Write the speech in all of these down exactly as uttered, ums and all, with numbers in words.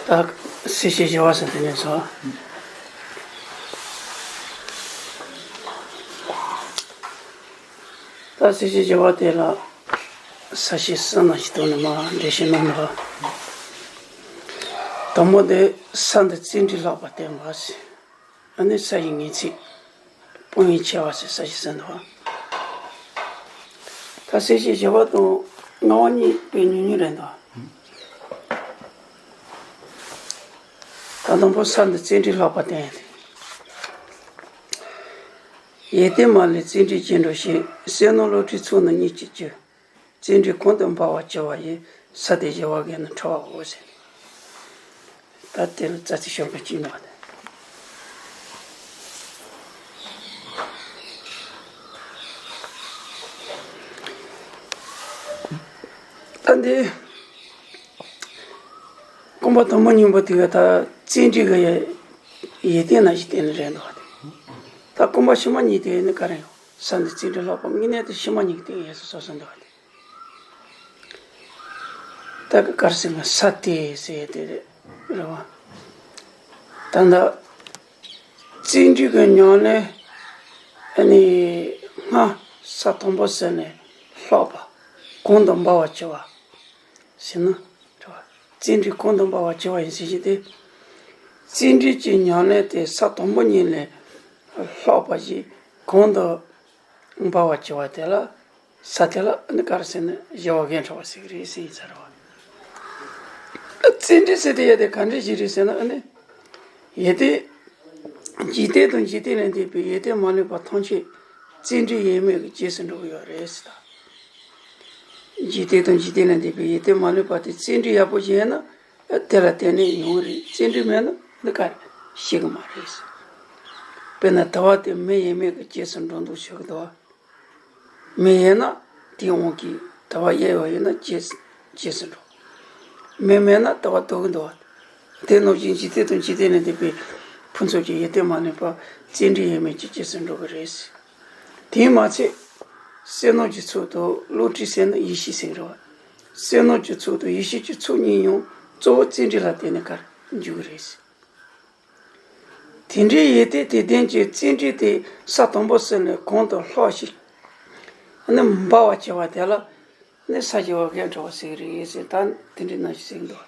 ད་གསལ་བྱེད་བཞི་པ་ཟེར་དེ་ནས་སོ། ད་གསལ་བྱེད་བཞི་པ་དེ་ལ་ས་བཅད་གསུམ་ཞིག་བཏོན་ནས་མར་འགྲེལ་བཤད་གནང་འདུག་དང་པོ་དེ་ས་འདི་བརྩིགས་འགྲེ་ལྷག་པར་བསྟན་པ་ཟེར། ཨ་ནི་ས་ཡི་ངེས་ཚིག་སྤོང་བའི་ཆེ་བ་ཟེར་ས་བཅད་གསུམ་འདུག་ད་གསལ་བྱེད་བཞི་པ་དང་ལྔ་པ་གཉིས་དཔེ་ཉུང་ཉུང་རེད་འདུག་ད་དང་པོ་ས་འདི་བརྩིགས་འགྲེ་ལྷག་པར་བསྟན་ཏེ། ཡས་སྟེང་མ་ལུས་བརྩིགས་འགྲེ་ཅི་འགྲུབ་ཞེས། ཟས་ནོར་བློ་གྲོས་ཚོགས་རྣམས་གཉིས་ཀྱིས་བསྒྱུར། བརྩིགས་འགྲེ་གོང་དུ་འབབ་པ་བགྱི་བ་ཡིས། ས་དེ་བཞི་པ་བརྒལ་ན་འཕྲོ་བའོ་ཟེར། ད་དེ་ལ་རྩ་ཚིག་ཤོག་གི་གཅིག་ནང་དེ། ད་འདི་རྐང་པ་དང་པོ་གཉིས་པོ་དེ་ག་ད་བརྩིགས་འགྲེ་གི་ཡས་སྟེང་ན་ཞིག་བསྟན་ནས་རེད་འདུག་བ་དེ། ད་རྐང་པ་ཕྱི་མ་གཉིས་དེ་ནི་ག་རེ་ཡོང་ས་འདི་བརྩིགས་འགྲེ་ལྷག་པ་དངོས་གནས་དེ་ཕྱི་མ་གཉིས་ཀྱི་སྟེང་ཡས་སུ་སོ་སོ་འདུག་བ་དེ། ད་ག་གར་སེང་ས་དེ་ཟེར་དེ་རེད་བ། ད་ལྟ་བརྩིགས་འགྲེ་གི་ཉམས་ལེན་ཨ་ནི་སྔ་ས་དང་པོ་ཟེར་ནས་ལྷག་པ་གོང་དུ་འབབ་པར་བྱ་བ་ཟེར་ན་རེད་བ། བརྩིགས་འགྲེ་གོང་དུ་འབབ་པར་བྱ་བ་ཡིན་ཟེར་གྱི་དེ། བརྩིགས་འགྲེ་གི་ཉམས་ལེན་དེ་ས་དང་པོ་ཉིད་ལས་ལྷག་པ་ཞིག་གོང་དུ་འབབ་པར་བྱ་བ་དེ་ལ། ས་དེ་ལ་ཨ་ནི་ག་རེ་ཟེར་ན་བཞི་པ་བརྒལ་འཕྲོ་བ་ཟེར་གི་རེད་ཟེར་ཡིན་ས་རེད་བ། བརྩིགས་འགྲེ་ཟེར་དེ་ཡས་དེ་ག་འདྲ་ཞིག་རེད་ཟེར་ན་ཨ་ནི། ཡས་དེ། འཇིག་རྟེན་དང་འཇིག་རྟེན་ལས་འདས་པའི་ཡས་སྟེང་མ་ལུས་པ་ཐམས་ཅད་བརྩིགས་འགྲེ་ཡས་མས་ཀྱི་རྗེས་སུ་འགྲོ་གི་ཡོད་རེད་ཟེར་ད། འཇིག་རྟེན་དང་འཇིག་རྟེན་ལས་འདས་པའི་ཡས་སྟེང་མ་ལུས་པ་དེ་བརྩིགས་འགྲེ་ཡག་པོ་ཞིག་ཡིན་ན་དེ་ལ་བརྟེན་ནས་ཡོང་གི་རེད། བརྩིགས་འགྲེ་མེད་ན་འདི་ག་རེ་ཤེས་གི་མ་རེད་ཟེར། དཔེར་ན་དུ་བ་དེ་མེ་ཡས་མས་ཀྱི་རྗེས་སུ་འགྲོ་འདུག་ཞུ་གི་འདུག་བ། མེ་ཡས་ན་དེའི་དབང་གིས་དུ་བ་ཡལ་བ་ཡིན་ན་རྗེས་རྗེས་སུ་འགྲོ། མེ་མེད་ན་དུ་བ་སྡུག་གི་འདུག་བ། དེ་ནང་བཞིན་འཇིག་རྟེན་དང་འཇིག་རྟེན་ལས་འདས་པའི་ཕུན་ཚོགས་ཀྱི་ཡས་སྟེང་མ་ལུས་པ་བརྩིགས་འགྲེ་ཡས་མས་ཀྱི་རྗེས་སུ་འགྲོ་གི་རེད། དེས་མ་ཚད་བསོད་ནམས་ཀྱི་ཚོགས་དང་བློ་གྲོས་ཟེར་ན་ཡེ་ཤེས་ཟེར་གི་རེད་བ། བསོད་ནམས་ཀྱི་ཚོགས་དང་ཡེ་ཤེས་ཀྱི་ཚོགས་གཉིས་ཡང་གཙོ་བོ་བརྩིགས་འགྲེ་ལ་བརྟེན་ནས་གར་འཇུག་གི་རེད། དེ་འདྲའི་ཡས་སྟེང་དེ་ལྡན་གྱི་བརྩིགས་འགྲེ་དེ་ས་དང་པོ་ཟེར་ནས་གོང་དུ་ལྷག་ཞིང་། ཨ་ནི་འབབ་པར་བྱ་བ་དེ་ལ་ནི་ས་བཞི་པ་བརྒལ་འཕྲོ་བ་ཟེར་གི་རེད་ཟེར་ད་དེ་འདྲའི་ནང་བཞིན་ཟེར་གི་འདུག་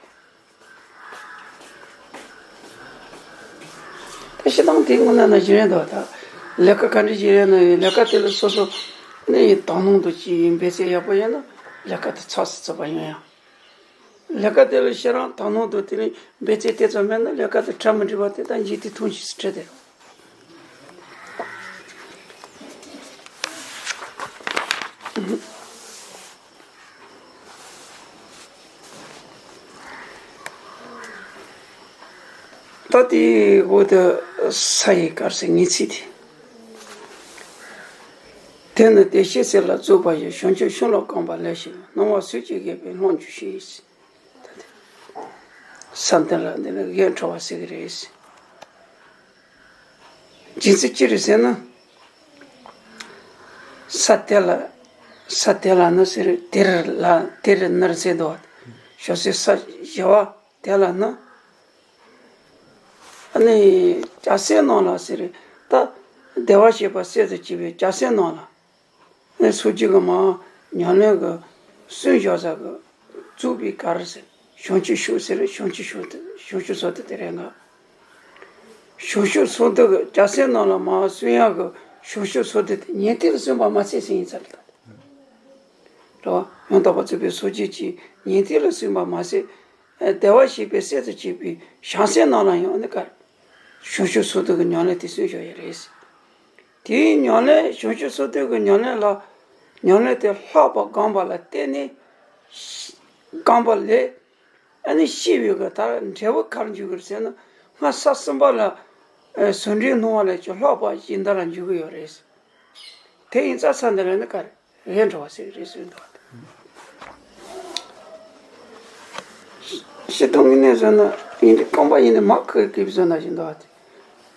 ད་སྤྱིར་བཏང་དེ་དངོས་གནས་ནང་བཞིན་རེད་འདུག་ད་ལས་ཀ་ག་འདྲ་ཞིག་རེད་ན་ཡང་ལས་ཀ་དེ་ལ་སོ་སོ་ནི་དག་སྣང་དང་ཅིག་འབད་བརྩོན་ཡག་པོ་ཡིན་ན་ལས་ཀ་དེ་ཚགས་སུ་ཚུད་པ་ཡིན་ཡང་། ལས་ཀ་དེ་ལ་ཞེ་དྲག་དག་སྣང་དང་དེ་ནས་འབད་བརྩོན་དེ་ཙམ་མེད་ན་ལས་ཀ་དེ་གྲ་མི་འགྲིག་པ་དེ་ད་འཇིག་རྟེན་ཐམས་ཅད་སུ་འཕྲད་དེ་རེད། ད་དེའི་འོག་ཏུ་ས་ཡི་གར་སའི་ངེས་ཚིག་དེ། དེ་ནི་བདེ་གཤེགས་སྲས་ལ་རྫོགས་པ་ཡི། བྱང་ཆུབ་ཤིང་ལ་གོམས་པ་ལེགས་ཤིང་། སྣང་བ་སུ་ཅི་བཞེད་པའི་ལྷུན་གྱིས་ཤིང་། ས་འདི་ལ་འདི་ནི་བརྒལ་འཕྲོ་བ་ཟེར་གི་རེད། རྒྱུ་མཚན་ཅི་རེད་ཟེར་ན། ས་དེ་ལ། ས་དེ་ལ་ནི་ཟེར་དེར་ལ་དེར་ནི་ཟེར་དོ། ཞོ་སའི་ས་བཞི་པ་དེ་ལ་ནི། ཨ་ནི་རྒྱལ་སྲས་རྣམས་ལ་ཟེར་ད་བདེ་བར་གཤེགས་པ་སྲས་སུ་བྱས་པའི་རྒྱལ་སྲས་རྣམས་ལ། ནས་སོ་སྐྱེ་གི་མ་ཉམས་ལེན་གྱི་སྲོལ་བཞག་ས་གི་རྫོགས་པའི་གར་ཟེར། བྱང་ཆུབ་ཤོག་ཟེར། བྱང་ཆུབ་ཤོག་དེ་བྱང་ཆུབ་སོ་དེ་དེ་རེད་ང་། བྱང་ཆུབ་སོ་དེ་གི་རྒྱལ་སྲས་རྣམས་ལ་མ་གསུང་ཡག་གི་བྱང་ཆུབ་སོ་དེ་དེ་ཉན་ཐོས་ལ་གསུངས་པ་མ་ཟད་ཟེར་ཡིན་ཚར་ལ། རེད་བ། ཡང་དག་པར་རྫོགས་པའི་སངས་རྒྱས་ཀྱིས་ཉན་ཐོས་ལ་གསུངས་པ་མ་ཟད། བདེ་བར་གཤེགས་པའི་སྲས་སུ་བྱས་པའི་བྱང་སེམས་རྣམས་ལ་ཡང་ནི་གར། བྱང་ཆུབ་སོ་དེ་གི་ཉམས་ལེན་དེ་སྲོལ་བཞག་ཡོད་རེད། དེའི་ཉམས་ལེན་བྱང་ཆུབ་སོ་དེ་གི་ཉམས་ལེན་ལ། ཉམས་ལེན་དེ་ལྷག་པར་སྒོམ་པ་ལ་བརྟེན་ནས། སྒོམ་པ་ལས། ཨ་ནི་ཤེས་པའི་གི་ད་འབྲས་བུ་གར་འཇུག་གི་རེད་ཟེར་ན། སྔ་ས་གསུམ་པ་ལ། ཟུང་འབྲེལ་སྣང་བ་ལས་ཀྱང་ལྷག་པ་ཞིག་འདི་ལ་འཇུག་གི་ཡོད་རེད། དེ་ཡིན་ཙང་ས་འདི་ལ་ནི་གར་བརྒལ་འཕྲོ་བ་ཟེར་གི་རེད་ཟེར་འདུག་སྤྱིར་བཏང་གི་གནས་ཟེར་ན་ཡིན་དེ་རྐང་པ་ཡིན་དེ་མ་ཁུར་གི་བཟོ་ན་བཞིན་འདུག་སྟེ།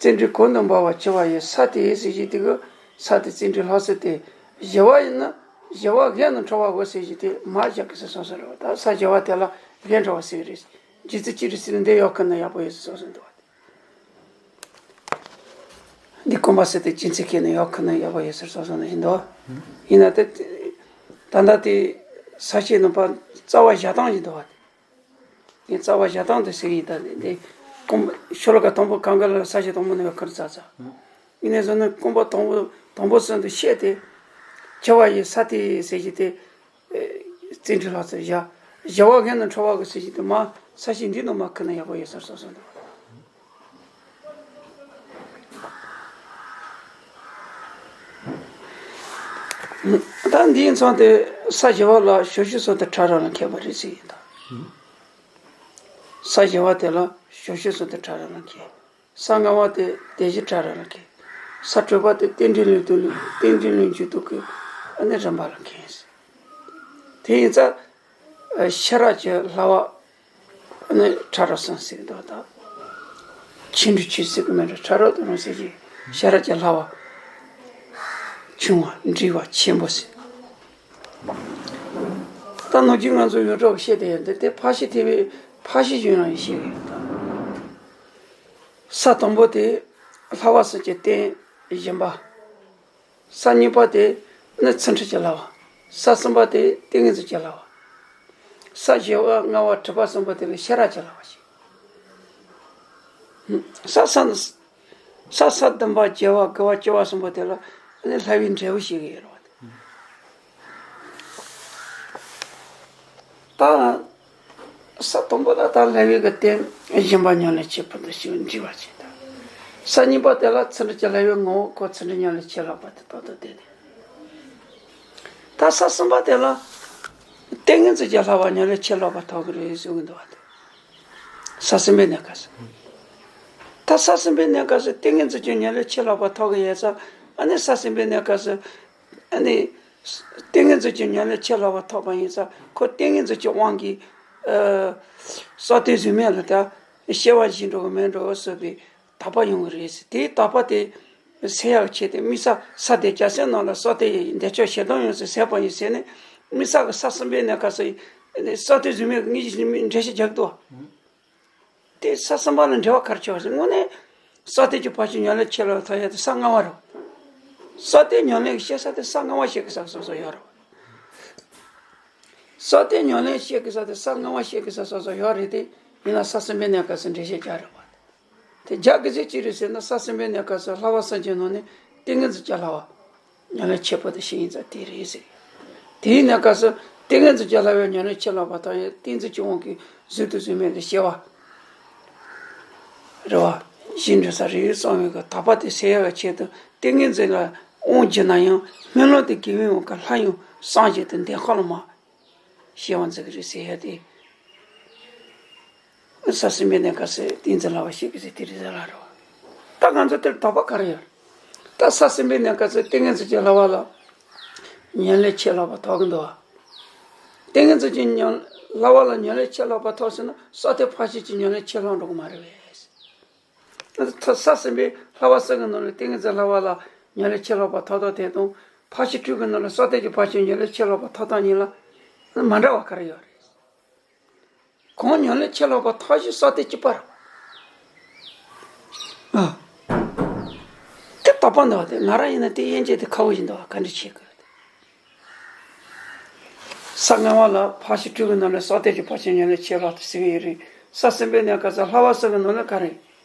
བརྩིགས་འགྲེ་གོང་དུ་འབབ་པར་བྱ་བ་ཡི། ས་དེ་ཟེར་གྱི་དེ་གི་ས་དེ་བརྩིགས་འགྲེ་ལྷག་ས་དེ་བཞི་པ་ཡིན་ན་བཞི་པ་བརྒལ་ན་འཕྲོ་བའོ་ཟེར་གྱི་དེ་མ་བཞག་གི་ཟེར་སོང་ས་རེད་བ། ད་ས་བཞི་པ་དེ་ལ་བརྒལ་འཕྲོ་བ་ཟེར་གི་རེད། རྗེ་བཙུན་ཅི་རིགས་སྲས་ལ་འདི་ཡོད་ཁ་ན་ཡག་པོ་ཡོད་ཟེར་སོགས་སོགས་འདུག་བ། འདི་སྐོམ་པ་ཟེར་ཏེ་རྗེ་བཙུན་ཁྱེད་ནི་ཡོད་ཁ་ན་ཡག་པོ་ཡོད་ཟེར་སོགས་སོགས་ནི་བཞིན་འདུག་བ། ཡིན་ན་དེ་ད་ལྟ་དེ་ས་སྐྱའི་ནང་པ་རྩ་བ་བཞག་སྟངས་བཞིན་འདུག་བ། ངས་རྩ་བ་བཞག་སྟངས་དེ་ཟེར་ཡིན། ད་འདི་སྐོམ་ཤོ་ལོ་ཀ་དང་པོ་གང་ག་ལ་ས་སྐྱ་དང་པོ་ནས་ཡོད་ཁར་ཙ་ཙ། ཡིན་ནས་བཟོ་ན་སྐོམ་པ་དང་པོ་དང་པོ་ཟེར་འདུག་བཤད་དེ། ཆེ་བ་ཡི་ས་དེ་ཟེར་གྱི་དེ། བརྩོན་འགྲུས་ལྷག་ཙམ་བཞག་བཞི་བ་ངན་ན་ཁྲོ་བ་གི་ཟེར་གྱི་དེ་མ་ས་གཞི་འདི་ནང་མ་ཁུར་ན་ཡག་པོ་ཡོད་ཟེར་སོགས་སོགས་འདུག་ད་འདིའི་མཚམས་དེ་ས་བཞི་བ་ལ་ཞོ་ཤུ་སོགས་དེ་ཕྲ་རགས་ལ་མཁས་པ་རེད་ཟེར་ཡིན་ད། ས་བཞི་བ་དེ་ལ་ཞོ་ཤུ་སོགས་དེ་ཕྲ་རགས་ལ་མཁས། ས་ལྔ་བ་དེ་སྡེ་བཞི་ཕྲ་རགས་ལ་མཁས། ས་དྲུག་པ་དེ་རྟེན་འབྲེལ་ལུགས་དང་རྟེན་འབྲེལ་ལུགས་འཇུག་ལྡོག་གི་ཨ་ནི་རིམ་པ་ལ་མཁས། དེ་ཡིན་ཙང་། ཤེས་རབ་ཀྱི་བསླབ་པ་ནི་ཕྲ་རགས་གསུམ་ཟེར་གྱི་འདུག་ད། ཆེ་འབྲིང་ཆུང་ཟེར་གྱི་མེད་འགྲོ། ཕྲ་རགས་དང་རང་བཞིན་གྱི་ཤེས་རབ་ཀྱི་བསླབ་པ། ཆུང་བ་འབྲིང་བ་ཆེན་པོ་ཟེར། ད་ནང་རྒྱུན་ང་ཚོ་ཡོངས་གྲགས་བཤད་དེ་ཡོད་འདི་དེ་ཕར་ཕྱིན་ཐེག་པའི་ཕར་ཕྱིན་གཞུང་ཡང་བཤད་ཀྱི་ཡོད་ད། ས་དང་པོ་དེ་བསླབ་པ་གསུམ་གྱི་རྟེན་བཞི་པ། ས་གཉིས་པ་དེ་ནི་ཚུལ་ཁྲིམས་ཀྱི་བསླབ་པ། ས་གསུམ་པ་དེ་ཏིང་ངེ་འཛིན་གྱི་བསླབ་པ། ས་བཞི་པ་ལྔ་པ་དྲུག་པ་གསུམ་པ་དེ་ལ་ཤེས་རབ་ཀྱི་བསླབ་པ་ཞིག་ས་ས་ནི་ས་ས་བདུན་པ་བརྒྱད་པ་དགུ་པ་བཅུ་པ་གསུམ་པ་དེ་ལ་ནི་བསླབ་པའི་འབྲས་བུ་ཞིག་ཡོད་རེད་བ། ད། ས་དང་པོ་ལ་ད་བསླབ་པའི་གི་རྟེན་སྦྱིན་པ་ཉམས་ལེན་བྱེད་པ་དང་ཞིང་འབྲི་བ་བྱེད་དང་། ས་གཉིས་པ་དེ་ལ་ཚུལ་ཁྲིམས་ཀྱི་བསླབ་པའི་ངོ་བོ་ཁོ་ཚུལ་ཁྲིམས་ཉམས་ལེན་བྱེད་ལོག་པ་དེ་ཏག་ཏག་བསྟན་ནས། ད་ས་གསུམ་པ་དེ་ལ་ཏིང་ངེ་འཛིན་གྱི་བསླབ་པ་ཉམས་ལེན་བྱེད་ལོག་པ་ཐོབ་གི་རེད་གསུང་གི་འདུག་བ་དེ། ས་གསུམ་པའི་གནས་སྐབས་སུ། ད་ས་གསུམ་པའི་གནས་སྐབས་སུ་ཏིང་ངེ་འཛིན་གྱི་ཉམས་ལེན་བྱེད་ལོག་པ་ཐོབ་གི་ཡོད་ཙང་ཨ་ནི་ས་གསུམ་པའི་གནས་སྐབས་སུ། ཨ་ནི། ཏིང་ངེ་འཛིན་གྱི་ཉམས་ལེན་བྱེད་ལོག་པ་ཐོབ་པ་ཡིན་ཙང་ཁོ་ཏིང་ངེ་འཛིན་གྱི་དབང་གིས། ཨ། སྲོག་གཏད་གཟུགས་མེད་ལ་ད་སྐྱེ་བ་བཞིན་འགྲོ་གི་མེད་འགྲོ་གི་སོགས་པའི་དག་པ་ཡོང་གི་རེད་ཟེར། དེའི་དག་པ་དེ་སེལ་ཡག་ཆེད་དུ་དམིགས་བསལ་ས་དེ་རྒྱལ་སྲས་རྣམས་ལ་སྲོག་གཏད་ཡི་བདེ་མཆོག་ཞེ་སྡང་ཡོད་ཟེར་ཟེར་བ་ཡིན་ཟེར་ནས་དམིགས་བསལ་གྱི་ས་གསུམ་པའི་གནས་སྐབས་སུ་སྲོག་གཏད་གཟུགས་མེད་ཀྱི་དངོས་གཞི་འགྲེལ་བཤད་རྒྱག་གི་འདུག་དེ་ས་གསུམ་པ་ལ་འབྲེལ་བ་ག་རེ་ཆགས་ཟེར་དངོས་གནས་སྲོག་གཏད་ཀྱི་བར་ཆད་ཉམས་ལེན་བྱེད་ལོག་ཐོབ་ཡ་དེ་ས་ལྔ་པ་རེད། སྲོག་གཏད་ཉམས་ལེན་གྱི་བྱེད་ས་དེ་ས་ལྔ་པ་བྱེད་ཀྱི་ས་སོ་སོ་ཡོད་རེད། སྲོག་གཏད་ཉམས་ལེན་བྱེད་ཀྱི་ས་དེ་ས་ལྔ་པ་བྱེད་ཀྱི་ས་སོ་སོ་ཡོད་རེད་དེ། ཡིན་ན་ས་གསུམ་པའི་གནས་སྐབས་སུ་འགྲེལ་བཤད་རྒྱག་རེད་བ། དེ་རྒྱག་གི་ཟེར་ཅི་རེད་ཟེར་ན་ས་གསུམ་པའི་གནས་སྐབས་སུ་བསླབ་པ་གསུམ་གྱི་ནང་ནས་ཏིང་ངེ་འཛིན་གྱི་བསླབ་པ། ཉམས་ལེན་བྱེད་པོ་དེ་ཞིག་ཡིན་ཙང་དེ་རེད་ཟེར། དེའི་གནས་སྐབས་སུ་ཏིང་ངེ་འཛིན་གྱི་བསླབ་པའི་ཉམས་ལེན་བྱེད་ལོག་པ་དང་ཡང་ཏིང་འཛིན་གྱི་དབང་གིས་གཟུགས་དང་གཟུགས་མེད་ལ་སྐྱེ་བ་རེད་བ། གཞན་འདྲ་ས་རེ་ཡོད་གསང་བའི་གི་དག་པ་དེ་སེལ་ཡག་གི་ཆེད་དུ་ཏིང་ངེ་འཛིན་ལ་དབང་བགྱིས་ན་ཡང་སྨོན་ལམ་དེ་དགེ་བའི་དབང་གིས་སླར་ཡང་སངས་རྒྱས་དང་བདེན་མཁའ་ལ་མར་སྐྱེ་བ་འཛིན་གི་རེད་ཟེར་ཡ་དེ། ས་གསུམ་པའི་གནས་སྐབས་སུ་ཏིང་འཛིན་བསླབ་པ་ཞིག་གི་ཟེར་དེ་རེད་ཟེར་ལ་རོ། ད་ང་ཚོ་དེར་དོགས་པ་ག་རེ་ཡོད། ད་ས་གསུམ་པའི་གནས་སྐབས་སུ་ཏིང་ངེ་འཛིན་གྱི་བསླབ་པ་ལ་ཉམས་ལེན་བྱེད་ལོག་པ་ཐོབ་གི་འདུག་བ། ཏིང་ངེ་འཛིན་གྱི་ཉམས་བསླབ་པ་ལ་ཉམས་ལེན་བྱེད་ལོག་པ་ཐོབ་ཟིན་ན་སྲོག་གཏད་ཕར་ཕྱིན་གྱི་ཉམས་ལེན་བྱེད་ལོག་འགྲོ་གི་མ་རེད་པས། ས་གསུམ་པའི་བསླབ་པ་གསུམ་གྱི་ནང་ལ་ཏིང་ངེ་འཛིན་བསླབ་པ་ལ་ཉམས་ལེན་བྱེད་ལོག་པ་ཐོབ་ཐོབ་དེ་དང་ཕར་ཕྱིན་དྲུག་གི་ནང་ལ་སྲོག་གཏད་ཀྱི་ཕར་ཕྱིན་ཉམས་ལེན་བྱེད་ལོག་པ་ཐོབ་ཐོབ་གཉིས་ལ་མ་འདྲ་བ་ག་རེ་ཡོད་རེད། གང་ཉམས་ལེན་བྱེད་ལོག་པ་ཐོབ་ཞིག་སྲོག་གཏད་གཅིག་པ་རེད། ཨ། དེ་དོགས་པ་འདུག་བ་དེ་ང་རང་ཡིན་ན་དེ་དབྱེ་འབྱེད་དེ་ཁག་པོ་ཞིག་འདུག་བ་ག་འདྲ་བྱེད་དགོས་རེད། ས་ལྔ་པ་ལ་ཕར་ཕྱིན་དྲུག་གི་ནང་ལ་སྲོག་གཏད་ཀྱི་ཕར་ཕྱིན་ཉམས་ལེན་བྱེད་ལོག་ཏུ་ཟེར་གི་ཡོད་རེད། ས་གསུམ་པའི་གནས་སྐབས་སུ་བསླབ་པ་གསུམ་གྱི་ནང་ལ་ག་རེ།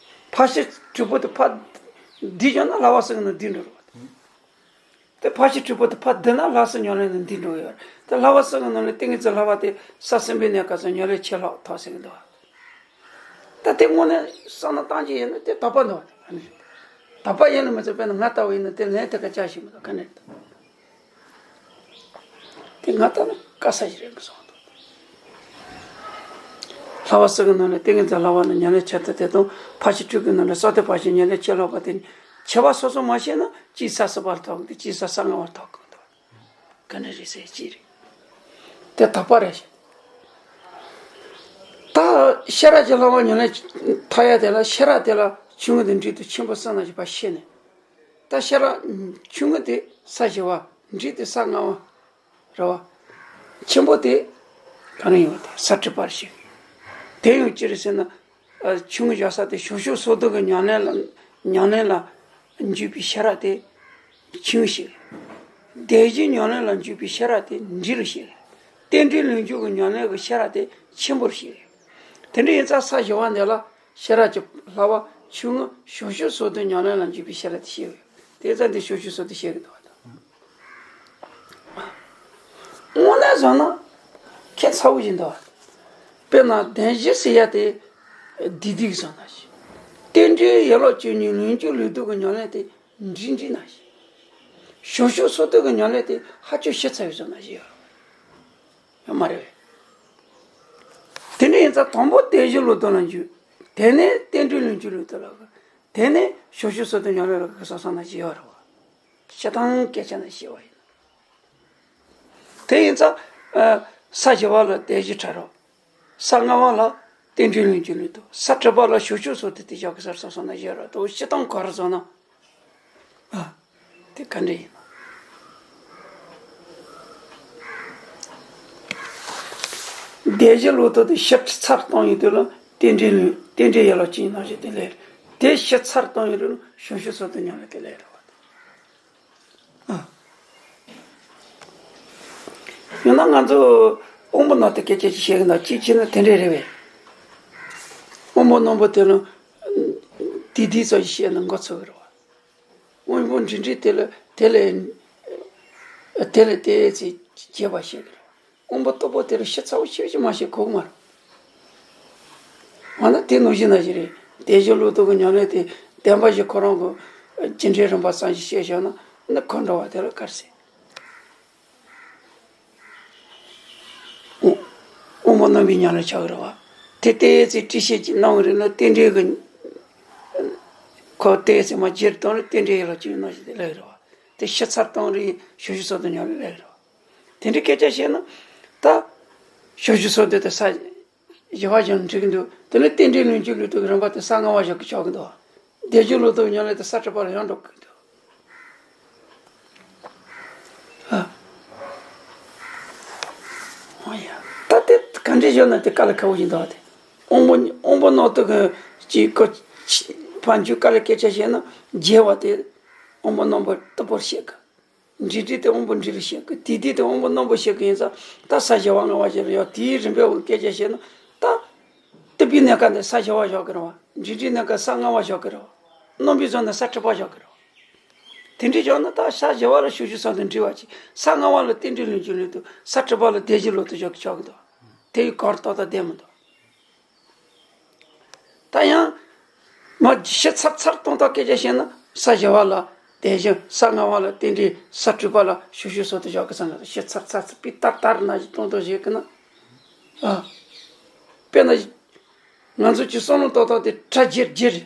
ཕར་ཕྱིན་དྲུག་པོ་དེ་ཕར་བསྡུས་བྱུང་ན་བསླབ་པ་གསུམ་གྱི་ནང་བསྡུས་འགྲོ་རེད་བ། དེ་ཕར་ཕྱིན་དྲུག་པོ་དེ་ཕར་བསྡུ་ན་ལྷག་བསམ་ཉམས་ལེན་ནང་འདུས་འགྲོ་གི་ཡོད་རེད། དེ་བསླབ་པ་གསུམ་གྱི་ནང་ལ་ཏིང་ངེ་འཛིན་བསླབ་པ་དེ་ས་གསུམ་པའི་གནས་སྐབས་སུ་ཉམས་ལེན་བྱེད་ལོག་ཐོབ་ཟེར་གི་འདུག་བ། ད་དེ་དངོས་གནས་བསམ་བློ་བཏང་རྒྱུ་ཡིན་ན་དེ་དོགས་པ་འདུག་བ། དོགས་པ་ཡིན་ལ་མི་ཚོ་དཔེར་ན་ང་ལྟ་བུ་ཡིན་ན་དེ་ལན་དེ་ག་ཅག་ཞིག་མི་འདུག་ག་ནས་འདུག་དེ་ང་ལྟ་ན་དཀའ་ས་ཞིག་རེད་མི་སོང་འདུག་བསླབ་པ་གསུམ་གྱི་ནང་ལ་ཏིང་ངེ་འཛིན་བསླབ་པ་ནི་ཉམས་ལེན་བྱེད་ཐབས་དེ་དང་ཕར་ཕྱིན་དྲུག་གི་ནང་ལ་སྲོག་གཏད་ཕར་ཕྱིན་ཉམས་ལེན་བྱེད་ལོག་པ་དེ་ཁྱད་པར་སོ་སོ་མ་ཤེས་ན་གཅིག་ས་གསུམ་པར་ཐོབ་གི་འདུག་གཅིག་ས་ས་ལྔ་པར་ཐོབ་གི་འདུག་ག་ནས་རེད་ཟེར་གཅིག་རེད། དེ་དག་པ་རེད། ད་ཤེས་རབ་ཀྱི་བསླབ་པ་ཉམས་ལེན་ཐོབ་ཡ་དེ་ལ་ཤེས་རབ་དེ་ལ་ཆུང་ངུ་དང་འབྲིང་དང་ཆེན་པོ་གསུམ་ལ་བཞི་པ་ཤེས་ནས། ད་ཤེས་རབ་ཆུང་ངུ་དེ་ས་བཞི་པ། འབྲིང་དེ་ས་ལྔ་པ། རེད་བ། ཆེན་པོ་དེ་ག་རེ་ཡོད་དེ་ས་དྲུག་པར་ཤེས། དེ་ཡང་ཅི་རེད་ཟེར་ན། ཨ། ཆུང་ངུ་བཞག་ས་དེ་ཞབས་ཞུམ་སོ་བདུན་གྱི་ཉམས་ལེན་ལ་ཉམས་ལེན་ལ་འཇུག་པའི་ཤེས་རབ་དེ་ཆུང་ཞིག། བདེ་གཤེགས་ཉམས་ལེན་ལ་འཇུག་པའི་ཤེས་རབ་དེ་འབྲིང་རུ་ཞིག། རྟེན་འབྲེལ་ལོངས་སྤྱོད་ཀྱི་ཉམས་ལེན་གྱི་ཤེས་རབ་དེ་ཆེན་པོ་རུ་ཞིག། དེ་འདྲ་ཡིན་ཙང་ས་བཞི་པ་འདི་ལ་ཤེས་རབ་ཀྱི་བསླབ་པ་ཆུང་ངུ་ཞབས་ཞུམ་སོ་བདུན་ཉམས་ལེན་ལ་འཇུག་པའི་ཤེས་རབ་དེ་བཤད་ཡོད། དེ་ཙམ་དེ་ཞབས་ཞུམ་སོ་བདུན་བཤད་ཀྱི་འདུག་བ་དང་། དངོས་གནས་བཟུང་ན་ཁྱད་མཚར་པོ་ཞིག་འདུག། དཔེར་ན་བདེན་བཞི་ཟེར་ཡ་དེ་བདེ་སྡུག་གི་བཟོ་ན་ཞིག། རྟེན་འབྲེལ་ཡན་ལག་བཅུ་གཉིས་ལོངས་སྤྱོད་ལུགས་ལྡོག་གི་ཉམས་ལེན་དེ་འབྲིང་འབྲིང་ན་ཞིག། ཞབས་ཞུམ་སོ་བདུན་གྱི་ཉམས་ལེན་དེ་ཧ་ཅང་ཞིབ་ཚགས་པའི་བཟོ་ན་ཞིག་ཡོད་རེད། ཡོད་མ་རེད་པས། དེ་འདྲ་ཡིན་ཙང་དང་པོ་བདེན་བཞི་ལུགས་ལྡོག་ལ་འཇུག། དེ་ནས་རྟེན་འབྲེལ་ལོངས་སྤྱོད་ལུགས་ལྡོག་ལ། དེ་ནས་ཞབས་ཞུམ་སོ་བདུན་ཉམས་ལེན་ལ་གི་སོ་སོ་ན་ཞིག་ཡོད་རེད་པ། སྤྱིར་བཏང་སྐད་ཆ་ནས་བཤད་པ་ཡིན། དེ་ཡིན་ཙང་། ཨ། ས་བཞི་པ་ལ་བདེན་བཞི་ཕྲ་རབ། ས་ལྔ་པ་ལ་རྟེན་འབྲེལ་ལོངས་སྤྱོད་ལུགས་ལྡོག། ས་དྲུག་པ་ལ་ཞབས་ཞུམ་སོ་བདུན་དེ་བཞག་གི་སར་སོ་སོ་ན་བཞག་ར་དོ་སྤྱིར་བཏང་ག་རེ་བཟོ་ན། ཨ། དེ་ག་འདྲ་ཡིན་ན། བདེན་བཞི་ལུགས་ལྡོག་དེ་ཞིབ་ཚགས་གཏོང་ཡོང་དུས་ལ་རྟེན་འབྲེལ་ལོངས་རྟེན་འབྲེལ་ཡན་ལག་བཅུ་གཉིས་ནང་བཞིན་དེ་ལས་རེད། དེ་ཞིབ་ཚགས་གཏོང་ཡོང་དུས་ལ་ཞབས་ཞུམ་སོ་བདུན་ཉམས་ལེན་དེ་ལས་རེད་པ། ཡང་ན་ང་ཚོ་དབང་པོ་རྣོ་རྟུལ་སྐད་ཆ་ཅིག་བཤད་གི་ན་གཅིག་བྱས་ན་དེ་འདྲས་རེད་པས། དབང་པོ་རྣོན་པོ་དེ་ལ་དེ་དེའི་ཚོ་ཞིག་བཤད་ན་མགོ་ཚོས་གི་རེད་པ། དབང་པོ་འབྲིང་འབྲིང་དེ་ལ་དེ་ལས་དེ་ལས་དེ་ཚེ་རྒྱས་པ་བཤད་གི་རེད། དབང་པོ་རྟུལ་པོ་དེ་ལ་ཞིབ་ཚགས་པོ་ཞིབ་ཅིག་མ་བཤད་གོ་གི་མ་རེད། འོ་ན་དེ་ནང་བཞིན་ན་ཞིག་རེད། བདེན་བཞི་ལུགས་ལྡོག་གི་ཉམས་ལེན་དེ་བདེན་པ་བཞི་ཁོ་རང་གི་རྒྱུ་འབྲས་རིམ་པ་ཙམ་ཞིག་བཤད་བཞག་ན་ནི་ཁོ་འདྲ་བ་དེ་ལ་ག་རེ་ཟེར། དབང་དབང་པོ་རྣོན་པོའི་ཉམས་ལེན་ཆགས་ཀྱི་རེད་པ། དེ་ཏོག་ཙམ་དྲི་ཤད་ཅིག་གནང་གི་རེད་ན་རྟེན་འབྲེལ་གྱི་ཁོ་ཏོག་ཙམ་མར་བརྗེ་བཏང་རེད། རྟེན་འབྲེལ་ཡན་ལག་བཅུ་གཉིས་ནང་བཞིན་དེ་ལབ་ཀྱི་རེད་པ། དེ་ཞིབ་ཚགས་གཏོང་རེད། ཞབས་ཞུམ་སོ་བདུན་ཉམས་ལེན་ལབ་ཀྱི་རེད་པ། དེ་འདྲའི་སྐད་ཆ་བཤད་ན་ད་ཞབས་ཞུམ་སོ་བདུན་དེ་ས་བཞི་པ་བཞག་ན་འགྲིག་གི་འདུག། དེ་ནས་རྟེན་འབྲེལ་ལོངས་སྤྱོད་ལུགས་ལྡོག་གི་རིམ་པ་དེ་ས་ལྔ་པ་བཞག་གི་ཆོག་གི་འདུག། བདེན་བཞི་ལུགས་ལྡོག་ཉམས་ལེན་དེ་ས་དྲུག་པ་ལ་ཡང་འགྲོ་གི་འདུག། ཨ། འོ་ཡ། ད་དེ་ག་འདྲས་བཞག་ན་དེ་དཀའ་ལས་ཁག་པོ་ཞིག་འདུག་པ་དེ། དབང་པོ་དབང་པོ་རྣོན་རྟུལ་གྱི་ཅིག་གོ་ཕན་ཚུན་དཀའ་ལས་སྐད་ཆ་བཤད་ན་རྒྱས་པ་དེ་དབང་པོ་རྣོན་པོ་རྟུལ་པོར་བཤད་གི། འབྲིང་འབྲིང་དེ་དབང་པོ་འབྲིང་རུ་བཤད་གི། དེ་དེ་དེ་དབང་པོ་རྣོན་པོ་བཤད་གི་ཡིན་ཙང་ད་ས་བཞི་པ་ལྔ་པ་བཞག་རེད་ཡ། དེའི་རིམ་པའི་དབང་སྐད་ཆ་བཤད་ན་ད་རྟུལ་པོའི་གནས་སྐབས་འདི་ས་བཞི་པ་བཞག་གི་རེད་པ། འབྲིང་འབྲིང་གནས་སྐབས་ས་ལྔ་པ་བཞག་གི་རེད་པ། རྣོན་པོའི་བཟོ་ན་ས་དྲུག་པ་བཞག་གི་རེད་པ། དེ་འདྲའི་བཞག་ན་ད་ས་བཞི་པ་ལ་ཞབས་ཞུམ་སོ་བདུན་འགྲིག་པ་ཅིག། ས་ལྔ་པ་ལ་རྟེན་འབྲེལ་ལོངས་སྤྱོད་ལུགས་ལྡོག། ས་དྲུག་པ་ལ་བདེན་བཞི་ལུགས་ལྡོག་བཞག་གི་ཆོག་གི་འདུག། དེ་ཡི་གོ་རྟོགས་དང་ལྡན་མི་འདུག། ད་ཡང་མ་ཞིབ་ཚགས་ཚགས་གཏོང་ཐག་སྐད་ཆ་བཤད་ན་ས་བཞི་པ་ལ་བདེན་བཞི། ས་ལྔ་པ་ལ་རྟེན་འབྲེལ། ས་དྲུག་པ་ལ་ཞབས་ཞུམ་སོ་བདུན་བཞག་གི་ཙང་ན་ཞིབ་ཚགས་ཚགས་ཚགས་སྤུས་དག་ལྟར་ན་ཞིག་གཏོང་ཐག་བཤད་གི་ན། ཨ། དཔེར་ན། ང་ཚོ་ཀྱི་བསམ་བློ་གཏོང་སྟངས་དེ་གྲ་རྒྱས་རྒྱས་རེད།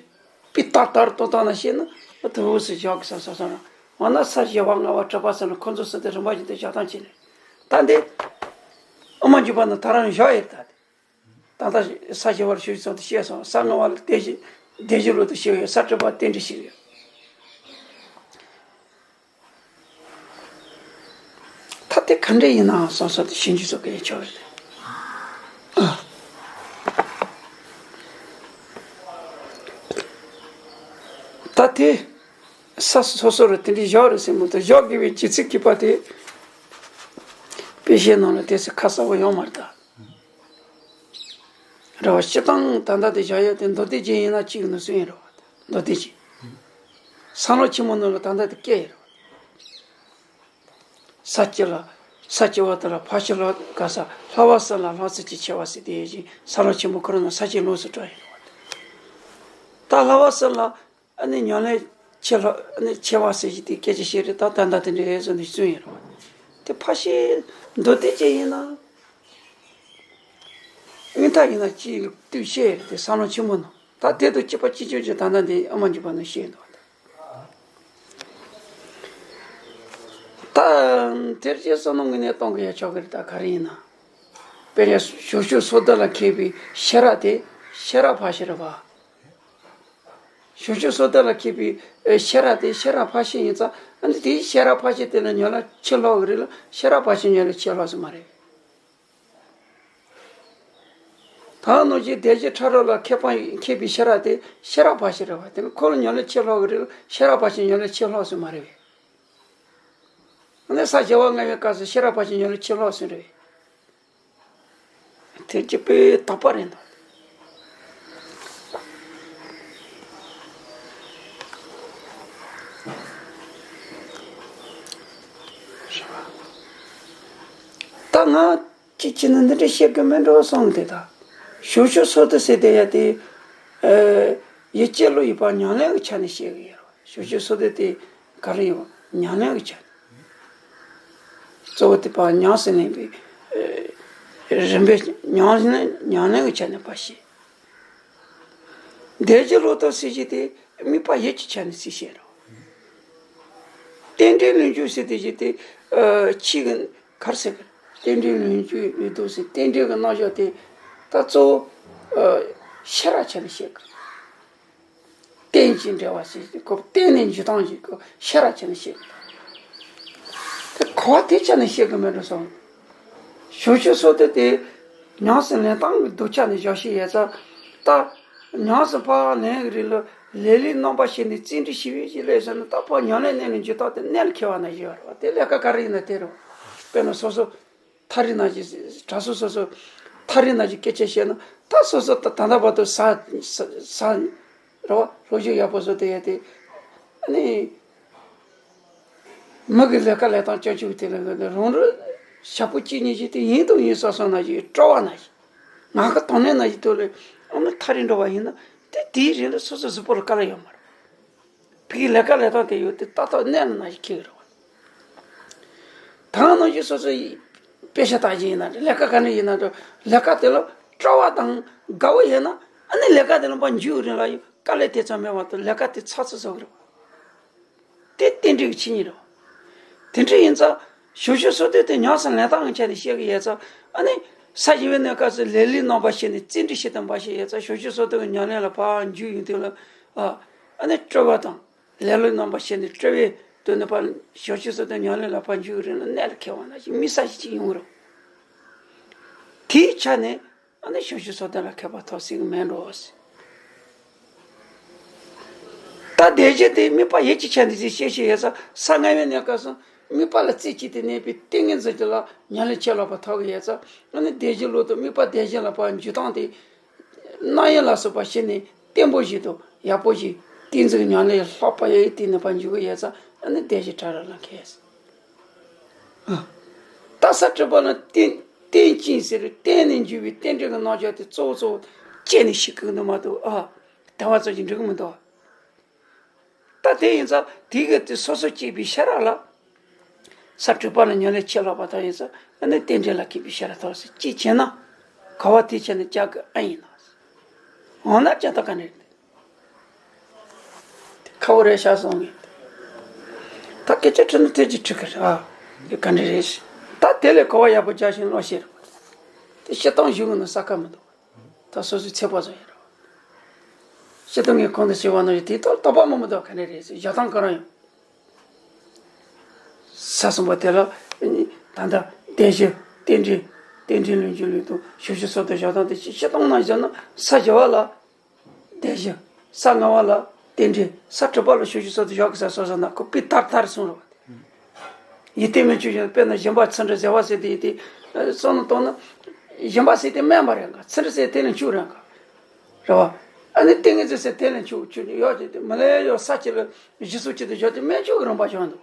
སྤུས་དག་ལྟར་གཏོང་སྟངས་ན་བཤད་ན་དུ་བུ་སུ་བཞག་གི་ས་སོ་སོ་རང་། འོ་ན་ས་བཞི་པ་ལྔ་པ་དྲུག་པ་ཟེར་ན་ཁོ་ཚོ་སུ་དེ་རིམ་པ་བཞིན་དུ་བཞག་སྟངས་བྱས་ནས། ད་འདི་ཨ་མ་འཇུག་པ་ན་ད་རང་བཞག་ཡོད་ད། ད་ལྟ་ས་བཞི་པར་ཞུ་ཚོགས་དུ་བཤད་སོང་། ས་ལྔ་པ་ལ་བདེན་བཞི་བདེན་བཞི་ལུགས་ལྡོག་བཤད་ཡོད། ས་དྲུག་པ་རྟེན་འབྲེལ་བཤད་ཡོད། ད་དེ་ག་འདྲ་ཡིན་ནའང་སོ་སོ་དེ་ཞིབ་འཇུག་བཟོ་གི་ཡོད་ཆོག་རེད། ཨ། ད་དེ་ས་སོ་སོ་རུ་དེ་འདྲའི་བཞག་རེད་ཟེར་མ་གཏོགས་བཞག་དགོས་པའི་བྱེད་ཚིག་གི་པ་དེ་དཔེ་བཤད་ནང་ལ་དེ་ཚོ་ཁ་གསལ་པོ་ཡོད་མ་རེད་ད། རེད་བ། སྤྱིར་བཏང་ད་ལྟ་དེ་བཞག་ཡ་དེ་མདོ་སྡེ་རྒྱན་ཡིན་ན་གཅིག་ནི་སུ་ཡིན་རེད་བ། མདོ་སྡེ་རྒྱན། སེམས་ལམ་ཆེན་མོ་ནང་ལ་ད་ལྟ་དེ་སྐད་ཡིན་རེད་བ། ས་སྤྱི་ལ། ས་སྤྱི་བ་དེ་ལ་ཕ་ཤི་ལ་ག་ས་ལྷག་པ་གསུམ་ལ་ལྷག་ཚིག་གི་ཆེ་བ་ཟེར་དེ་ཡིན་ཞིང་སེམས་ལམ་ཆེན་མོ་ཁོ་རང་ན་ས་སྤྱི་ལོངས་སུ་གྲགས་ཡིན་རེད་བ། ད་ལྷག་པ་གསུམ་ལ། ཨ་ནི་ཉམས་ལེན་ཆེ་ལྷག་ཨ་ནི་ཆེ་བ་ཟེར་གྱི་དེ་སྐད་ཆ་བཤད་རེད། ད་ད་ལྟ་དེ་འདྲའི་བཟོ་ནས་བཙུན་ཡིན་རེད་བ། དེ་ཕ་ཤི་མདོ་སྡེ་རྒྱན་ཡིན་ན། དངོས་མཐའ་ཡིན་ན་ཅིག་ལ་ལྟོས་བཤད་རེད། དེ་སེམས་ལམ་ཆེན་མོ་ནང་ད་དེ་དང་གཅིག་པ་གཅིག་རྐྱང་ཅིག་ད་ལྟ་འདི་ཨ་མ་འཇུག་པ་ནང་བཤད་འདུག་བ། ད་དེར་རྗེས་སུ་ནང་གི་ནས་གཏོང་གི་ཡ་ཆོག་གི་རེད། ད་ག་རེ་ཡིན་ན། དཔེར་ན་ཞབས་ཞུམ་སོ་བདུན་ལ་མཁས་པའི་ཤེས་རབ་དེ་ཤེས་རབ་ཕ་ཤི་རེད་བ། ཞབས་ཞུམ་སོ་བདུན་ལ་མཁས་པའི་ཨེ་ཤེས་རབ་དེ་ཤེས་རབ་ཕ་ཤི་ཡིན་ཙང་། ཨ་ནི་དེའི་ཤེས་རབ་ཕ་ཤི་དེ་ལ་ཉམས་ལེན་ཆེ་ལྷག་གི་རེད་ལ། ཤེས་རབ་ཕ་ཤི་ཉམས་ལེན་ཆེ་ལྷག་ས་མ་རེད། ད་ནང་བཞིན་སྡེ་བཞི་ཕྲ་རགས་ལ་མཁས་པ་མཁས་པའི་ཤེས་རབ་དེ་ཤེས་རབ་འབའ་ཞིག་རེད་བ། དེ་ནི་ཁོ་ལ་ཉམས་ལེན་ཆེ་ལྷག་གི་རེད་ལ་ཤེས་རབ་འབའ་ཞིག་ཉམས་ལེན་ཆེ་ལྷག་སུ་མ་རེད་བས། ཨ་ནི་ས་བྱི་བ་མངའ་བའི་སྐབས་སུ་ཤེས་རབ་འབའ་ཞིག་ཉམས་ལེན་ཆེ་ལྷག་སུ་རེད་བས། དེ་གཅིག་པའི་དག་པ་རེད་འདུག། ད་ང་གཅིག་བྱས་ན་འདི་འདྲ་བཤད་གི་མེད་འགྲོ་བསམ་དེ། ད་ཞབས་ཞུ་སོ་ཏི་ཟེར་དེ་ཡ་དེ་ཡིད་ཆེས་ལོ་ཡིད་པ་ཉམས་ལེན་གྱི་ཆ་ནས་བཤད་གི་ཡོད་རེད། ཞབས་ཞུ་སོ་ཏི་དེ་ག་རེ་ཡོད་ཉམས་ལེན་གྱི་ཆ་ནས། གཙོ་བོ་དེ་ཕར་ཉམས་སུ་ལེན་པའི་རིམ་པས་ཉམས་ལེན་ཉམས་ལེན་གྱི་ཆ་ནས་ཕར་བཤད། སྡེ་བཞི་ལོ་ཏོག་ཟེར་གྱི་དེ་དམིགས་པ་ཡིད་ཀྱི་ཆ་ནས་ཟེར་བཤད་རོགས། རྟེན་འབྲེལ་ལོངས་སྤྱོད་ཟེར་དེ་གྱི་དེ་ཕྱི་གི་གར་ཟེར་གི་རྟེན་འབྲེལ་ལོངས་སྤྱོད་ཡོད་དོ་ཟེར། རྟེན་འབྲེལ་གྱི་རྣམ་གཞག་དེ་ད་གཙོ་བོ་ཤེས་རབ་ཆ་ནས་བཤད་གི། རྟེན་གྱི་འབྲེལ་བ་ཞིག་གོ། རྟེན་ནས་འཇུག་སྟངས་ཤིག་གོ། ཤེས་རབ་ཆེན་ཞིག་དེ་གོ་བ་དེ་ཆ་ནས་བཤད་གི་མེད་འགྲོ་སོང་། ཞབས་ཞུ་སོ་ཏི་དེ་ཉམས་སུ་ལེན་སྟངས་ཀྱི་སྡུག་ཆ་ནས་བཞག་ཤེས་ཡོད་ཙང་། ད་ཉམས་སུ་ཕར་ལེན་གི་རིང་ལ་ལས་ལས་རྣམ་པ་བཤད་ནས་རྩིས་འབྲི་ཞིབ་ཡོད་ཅིག་ལས་ཟེར་ན། ད་ཕར་ཉམས་ལེན་གནས་ནས་འཇུག་སྟངས་དེ་གནད་ལ་འཁེལ་བ་ན་ཡོད་རེད་བ། དེ་ལས་ཀ་ག་རེ་ཡིན་ན་དེ་རེད་བ། དཔེར་ན་སོ་སོ། ཐག་རིང་ན་ཞིག་གྲྭ་ཟུར་སོ་སོ་ཐག་རིང་ན་ཞིག་སྐད་ཆ་བཤད་ན། ད་སོ་སོ་ད་ད་ལྟ་བར་དུ་ཟ་ཟ་ཟ་རེད་བ། སློབ་སྦྱོང་ཡག་པོ་བཟོ་དེ་ཡ་དེ། ཨ་ནི་མི་གི་ལས་ཀ་ལས་སྟངས་སྤྱོད་ཕྱོགས་དེ་ལ་རང་རང་ཞབས་པུ་གཅིག་གཉིས་ཤིག་དེ་ཡིན་དང་ཡིན་སོ་སོ་ན་ཞིག་སྤྲོ་བ་ན་ཞིག་ང་གི་དང་ནས་ན་ཞིག་ཐོག་ལས། ཨ་ནི་ཐག་རིང་འགྲོ་བ་ཡིན་ན་དེ་དེའི་རིང་ལ་སོ་སོ་གཟུགས་པོ་ལ་དཀའ་ལས་ཡོད་མ་རེད། ཕ་གིའི་ལས་ཀ་ལས་སྟངས་དེ་ཡོད་དེ་ཏག་ཏག་གནད་ལ་ན་ཞིག་འཁེལ་གི་རེད་བ། ད་ནང་བཞིན་སོ་སོ་ཡི་དཔེ་ཆ་ལྟ་རྒྱུ་ཡིན་ན་འདྲ། ལས་ཀ་ག་འདྲ་ཡིན་ན་འདྲ། ལས་ཀ་དེ་ལ་སྤྲོ་བ་དང་དགའ་བོ་ཡོད་ན། ཨ་ནི་ལས་ཀ་དེ་ལ་ཕར་འཇུག་རིང་ལ་ཡང་དཀའ་ལས་དེ་ཙམ་མེད་པ་དང་ལས་ཀ་དེ་ཚགས་ཚུད་བཟོ་གི་རེད་བ། དེ་རྟེན་འབྲེལ་གྱི་ཆོས་ཉིད་རེད་བ། དེ་འདྲ་ཡིན་ཙང་ཞབས་ཞུ་སོ་ཏི་དེ་ཉམས་སུ་ལེན་སྟངས་ཀྱི་ཆ་ནས་བཤད་གི་ཡོད་ཙང་། ཨ་ནི་ས་བྱི་བའི་གནས་སྐབས་སུ་ལས་ལས་རྣམ་པ་བཤད་ནས་རྩིས་འབྲི་བྱེད་དང་འབའ་ཞིག་ཡོད་ཙང་། ཞབས་ཞུ་སོ་ཏི་གི་ཉམས་ལེན་ལ་ཕར་འཇུག་ཡོང་དུས་ལ། ཨ་ཨ་ནི་སྤྲོ་བ་དང་། ལེ་ལོའི་རྣམ་པ་བྱས་ནས་སྤྲོ་བའི་དོན་ནི་ཕར་ཞབས་ཞུ་སོ་ཏི་ཉམས་ལེན་ལ་ཕར་འཇུག་རིང་ལ་གནད་ལ་འཁེལ་བ་ན་ཞིག་དམིགས་བསལ་ཞིག་ཅིག་ཡོང་རུང་། དེའི་ཆ་ནས་ཨ་ནི་ཞབས་ཞུ་སོ་ཏི་ལ་མཁས་པ་ཐོབ་སྲིད་ཀྱི་མེད་འགྲོ། ད་སྡེ་བཞི་དེ་དམིགས་པ་ཡིད་ཀྱི་ཆ་ནས་ཟེར་བཤད་བཤད་ཡོད་ཙང་། ས་ལྔ་བའི་གནས་སྐབས་སུ་དམིགས་པ་ལ་རྩིས་བྱས་ཏེ་གནས་པའི་ཏིང་ངེ་འཛིན་གྱི་ལ་ཉམས་ལེན་ཆེ་ལྷག་པ་ཐོབ་ཀྱི་ཡོད་ཙང་། ཨ་ནི་སྡེ་བཞི་ལོ་ཏོག་དམིགས་པ་སྡེ་བཞི་ལ་ཕར་འཇུག་སྟངས་དེ། རྣམ་གཡེང་ལ་སོགས་པ་ཞི་ནས་བརྟན་པོ་ཞིག་དང་ཡག་པོ་ཞིག་ཏིང་འཛིན་ཉམས་ལེན་ལྷག་པ་ཡོད་དེ་ནས་ཕར་འཇུག་གི་ཡོད་ཙང་། ཨ་ནི་སྡེ་བཞི་ཕྲ་རགས་ལ་མཁས། ཨ། ད་ས་དྲུག་པ་ལ་རྟེན་རྟེན་ཅིང་ཟེར་རྟེན་ནས་འཇུག་པའི་རྟེན་འབྲེལ་གྱི་རྣམ་གཞག་དེ་གཙོ་བོ་གཙོ་བོ་བྱས་ནས་ཤེས་ཀྱི་འདུག་མ་གཏོགས། ཨ། དལ་བ་ཙམ་གྱིས་འགྲིག་གི་མི་འདུག། ད་དེ་ཡིན་ཙང་དེ་གི་དེ་སོ་སོ་སྐྱེས་པའི་ཤེས་རབ་ལ། ས་དྲུག་པ་ལ་ཉམས་ལེན་ཆེ་ལྷག་པ་ཐོབ་ཡིན་ཙང་། ཨ་ནི་རྟེན་འབྲེལ་ལ་མཁས་པའི་ཤེས་རབ་ཐོབ་ཟེར་ཅིག་བྱས་ན། གོ་བ་དེ་བྱས་ན་རྒྱག་གི་ཨ་ཡིན་ན། འོ་ན་རྒྱག་ཐབས་ག་ནས་རེད། ཁ་བོ་རེད་ཤག་སོང་ངས། ད་སྐད་ཆ་དྲིས་ན་དེ་ཅིག་དྲི་གི་རེད། ཨ། དེ་ག་འདྲ་རེད་ཟེར། ད་དེ་ལས་གོ་བ་ཡག་པོ་རྒྱག་ཤེས་ན་ལོ་ཤེས་རེད། དེ་སྤྱིར་བཏང་གཞུང་གི་ནང་ས་ཁ་མི་འདུག། ད་སོ་སོའི་ཚེ་བ་ཚོ་ཡིན་རོགས། སྤྱིར་བཏང་ངས་གོང་དུ་ཞུས་པ་ནང་བཞིན་དེའི་ཐོག་དོགས་པ་མང་པོ་འདུག། ག་འདྲ་རེད་ཟེར་བཞག་སྟངས་ག་རང་ཡོད། ས་གསུམ་པ་དེ་ལ་ད་ལྟ་སྡེ་བཞི་རྟེན་འབྲེལ། རྟེན་འབྲེལ་ལོངས་སྤྱོད་ལུགས་དང་ཞབས་ཞུ་སོ་ཏི་བཞག་སྟངས་དེ་སྤྱིར་བཏང་ནང་བཞག་ན། ས་བྱི་བ་ལ་སྡེ་བཞི། ས་ལྔ་བ་ལ་རྟེན་འབྲེལ། ས་དྲུག་པ་ལ་ཞབས་ཞུ་སོ་ཏི་བཞག་གི་ས་སོ་སོ་ན་ཁོ་དཔེ་ཐར་ཐར་སོང་རོགས། ཡིད་བརྟན་མི་ཆོས་བཞིན། དཔེར་ན་སྦྱིན་པ་ཚུལ་ཁྲིམས་བཟོད་པ་ཟེར་དེ་ཡིན་ཏེ། བསམ་བློ་བཏང་ན། སྦྱིན་པ་ཟེར་དེ་དམན་པ་རེད་ག། ཚུལ་ཁྲིམས་ཟེར་དེ་ལས་ཆུང་རེད་ག། རེད་བ། ཨ་ནི་ཏིང་ངེ་འཛིན་ཟེར་དེ་ལས་ཆུང་ཆུང་ཡོད་ཅེས་ཏེ། མི་ལས་ཡོད་ས་གཅིག་ལ་གཞི་ཚུགས་གཅིག་ཏུ་བཞག་སྟེ་དམན་ཆུང་གི་རིམ་པ་བཞག་འདུག།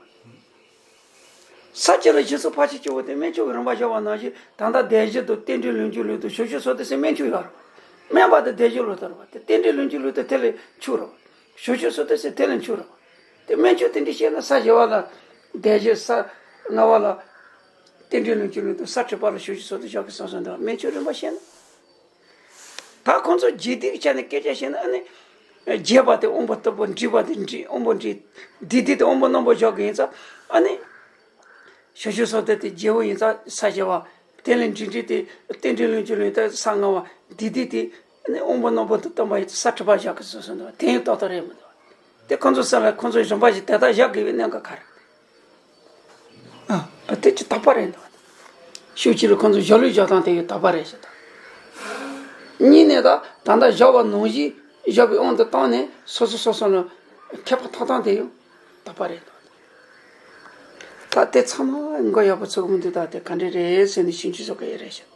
ས་གཅིག་ལ་གཞི་ཚུགས་ཕལ་ཆེར་གཅིག་པོ་དེ་དམན་ཆུང་གི་རིམ་པ་བཞག་པ་ནང་བཞིན། ད་ལྟ་སྡེ་བཞི་དང་རྟེན་འབྲེལ་ལོངས་སྤྱོད་ལུགས་དང་ཞབས་ཞུ་སོ་ཏི་ཟེར་དམན་ཆུང་ཡོད་རེད། དམན་པ་དེ་སྡེ་བཞི་ལོ་ཏོག་རེད་བ། དེ་རྟེན་འབྲེལ་ལོངས་སྤྱོད་ལུགས་དེ་དེ་ལས་ཆུང་རེད་བ། ཞབས་ཞུ་སོ་ཏི་ཟེར་དེ་ལས་ཆུང་རེད་བ། དེ་དམན་ཆུང་དེ་འདྲ་བཤད་ན། ས་བྱི་བ་ལ་སྡེ་བཞི། ས་ལྔ་བ་ལ་རྟེན་འབྲེལ་ལོངས་སྤྱོད་ལུགས་དང་། ས་དྲུག་པ་ལ་ཞབས་ཞུ་སོ་ཏི་བཞག་གི་སོ་སོ་འདུག། དམན་ཆུང་རིམ་པ་བཤད་ན། ད་ཁོང་ཚོ་རྒྱས་བསྡུས་ཀྱི་ཆ་ནས་སྐད་ཆ་བཤད་ན། ཨ་ནི་རྒྱས་པ་དེ་དབང་པོ་སྟུག་པོ། འགྲིབ་པ་དེ་འགྲིབ། དབང་པོ་འགྲིབ། བསྡུས་བསྡུས་དེ་དབང་པོ་རྣོན་པོ་བཞག་གི་ཡིན་ཙང་། ཨ་ནི་ཞབས་ཞུ་སོ་ཏི་དེ་རྒྱས་པོ་ཡིན་ཙང་ས་བྱི་བ། དེ་ལས་འགྲིབ་འགྲིབ་དེ་རྟེན་འབྲེལ་ལོངས་སྤྱོད་ལུགས་དང་ས་ལྔ་བ། བསྡུས་བསྡུས་དེ་ཨ་ནི་དབང་པོ་རྣོན་པོ་དང་བསྟུན་པ་ཡིན་ཙང་ས་དྲུག་པ་བཞག་གི་སོ་སོ་འདུག། དེ་ཡང་ཏག་ཏག་རེད་མི་འདུག། དེ་ཁོང་ཚོ་ས་ལ་ཁོང་ཚོ་རིམ་པ་བཞིན་དེ་ལྟར་བཞག་དགོས་པའི་གནད་འགག་ག་རེ། ཨ། དེ་ཅི་དག་པ་རེད་འདུག། ཤུགས་ཆེ་ལ་ཁོང་ཚོ་བཞག་ལུགས་བཞག་སྟངས་དེ་ཡང་དག་པ་རེད་ཞེས་དང་། ནས་ད་ད་ལྟ་བཞག་པ་ནང་བཞིན་བཞག་པའི་དབང་དུ་བཏང་ནས་སོ་སོ་སོ་སོ་ལ་ཁྱད་པར་ཐོག་ཐང་དེ་ཡང་དག་པ་རེད། ད་དེ་ཚང་མ་མགོ་ཡག་པོ་ཚུགས་མི་འདུག་ད་དེ་ག་འདྲ་རེད་ཟེར་ནས་ཞིབ་འཇུག་བཟོ་གི་ཡོད་རེད་ཤག་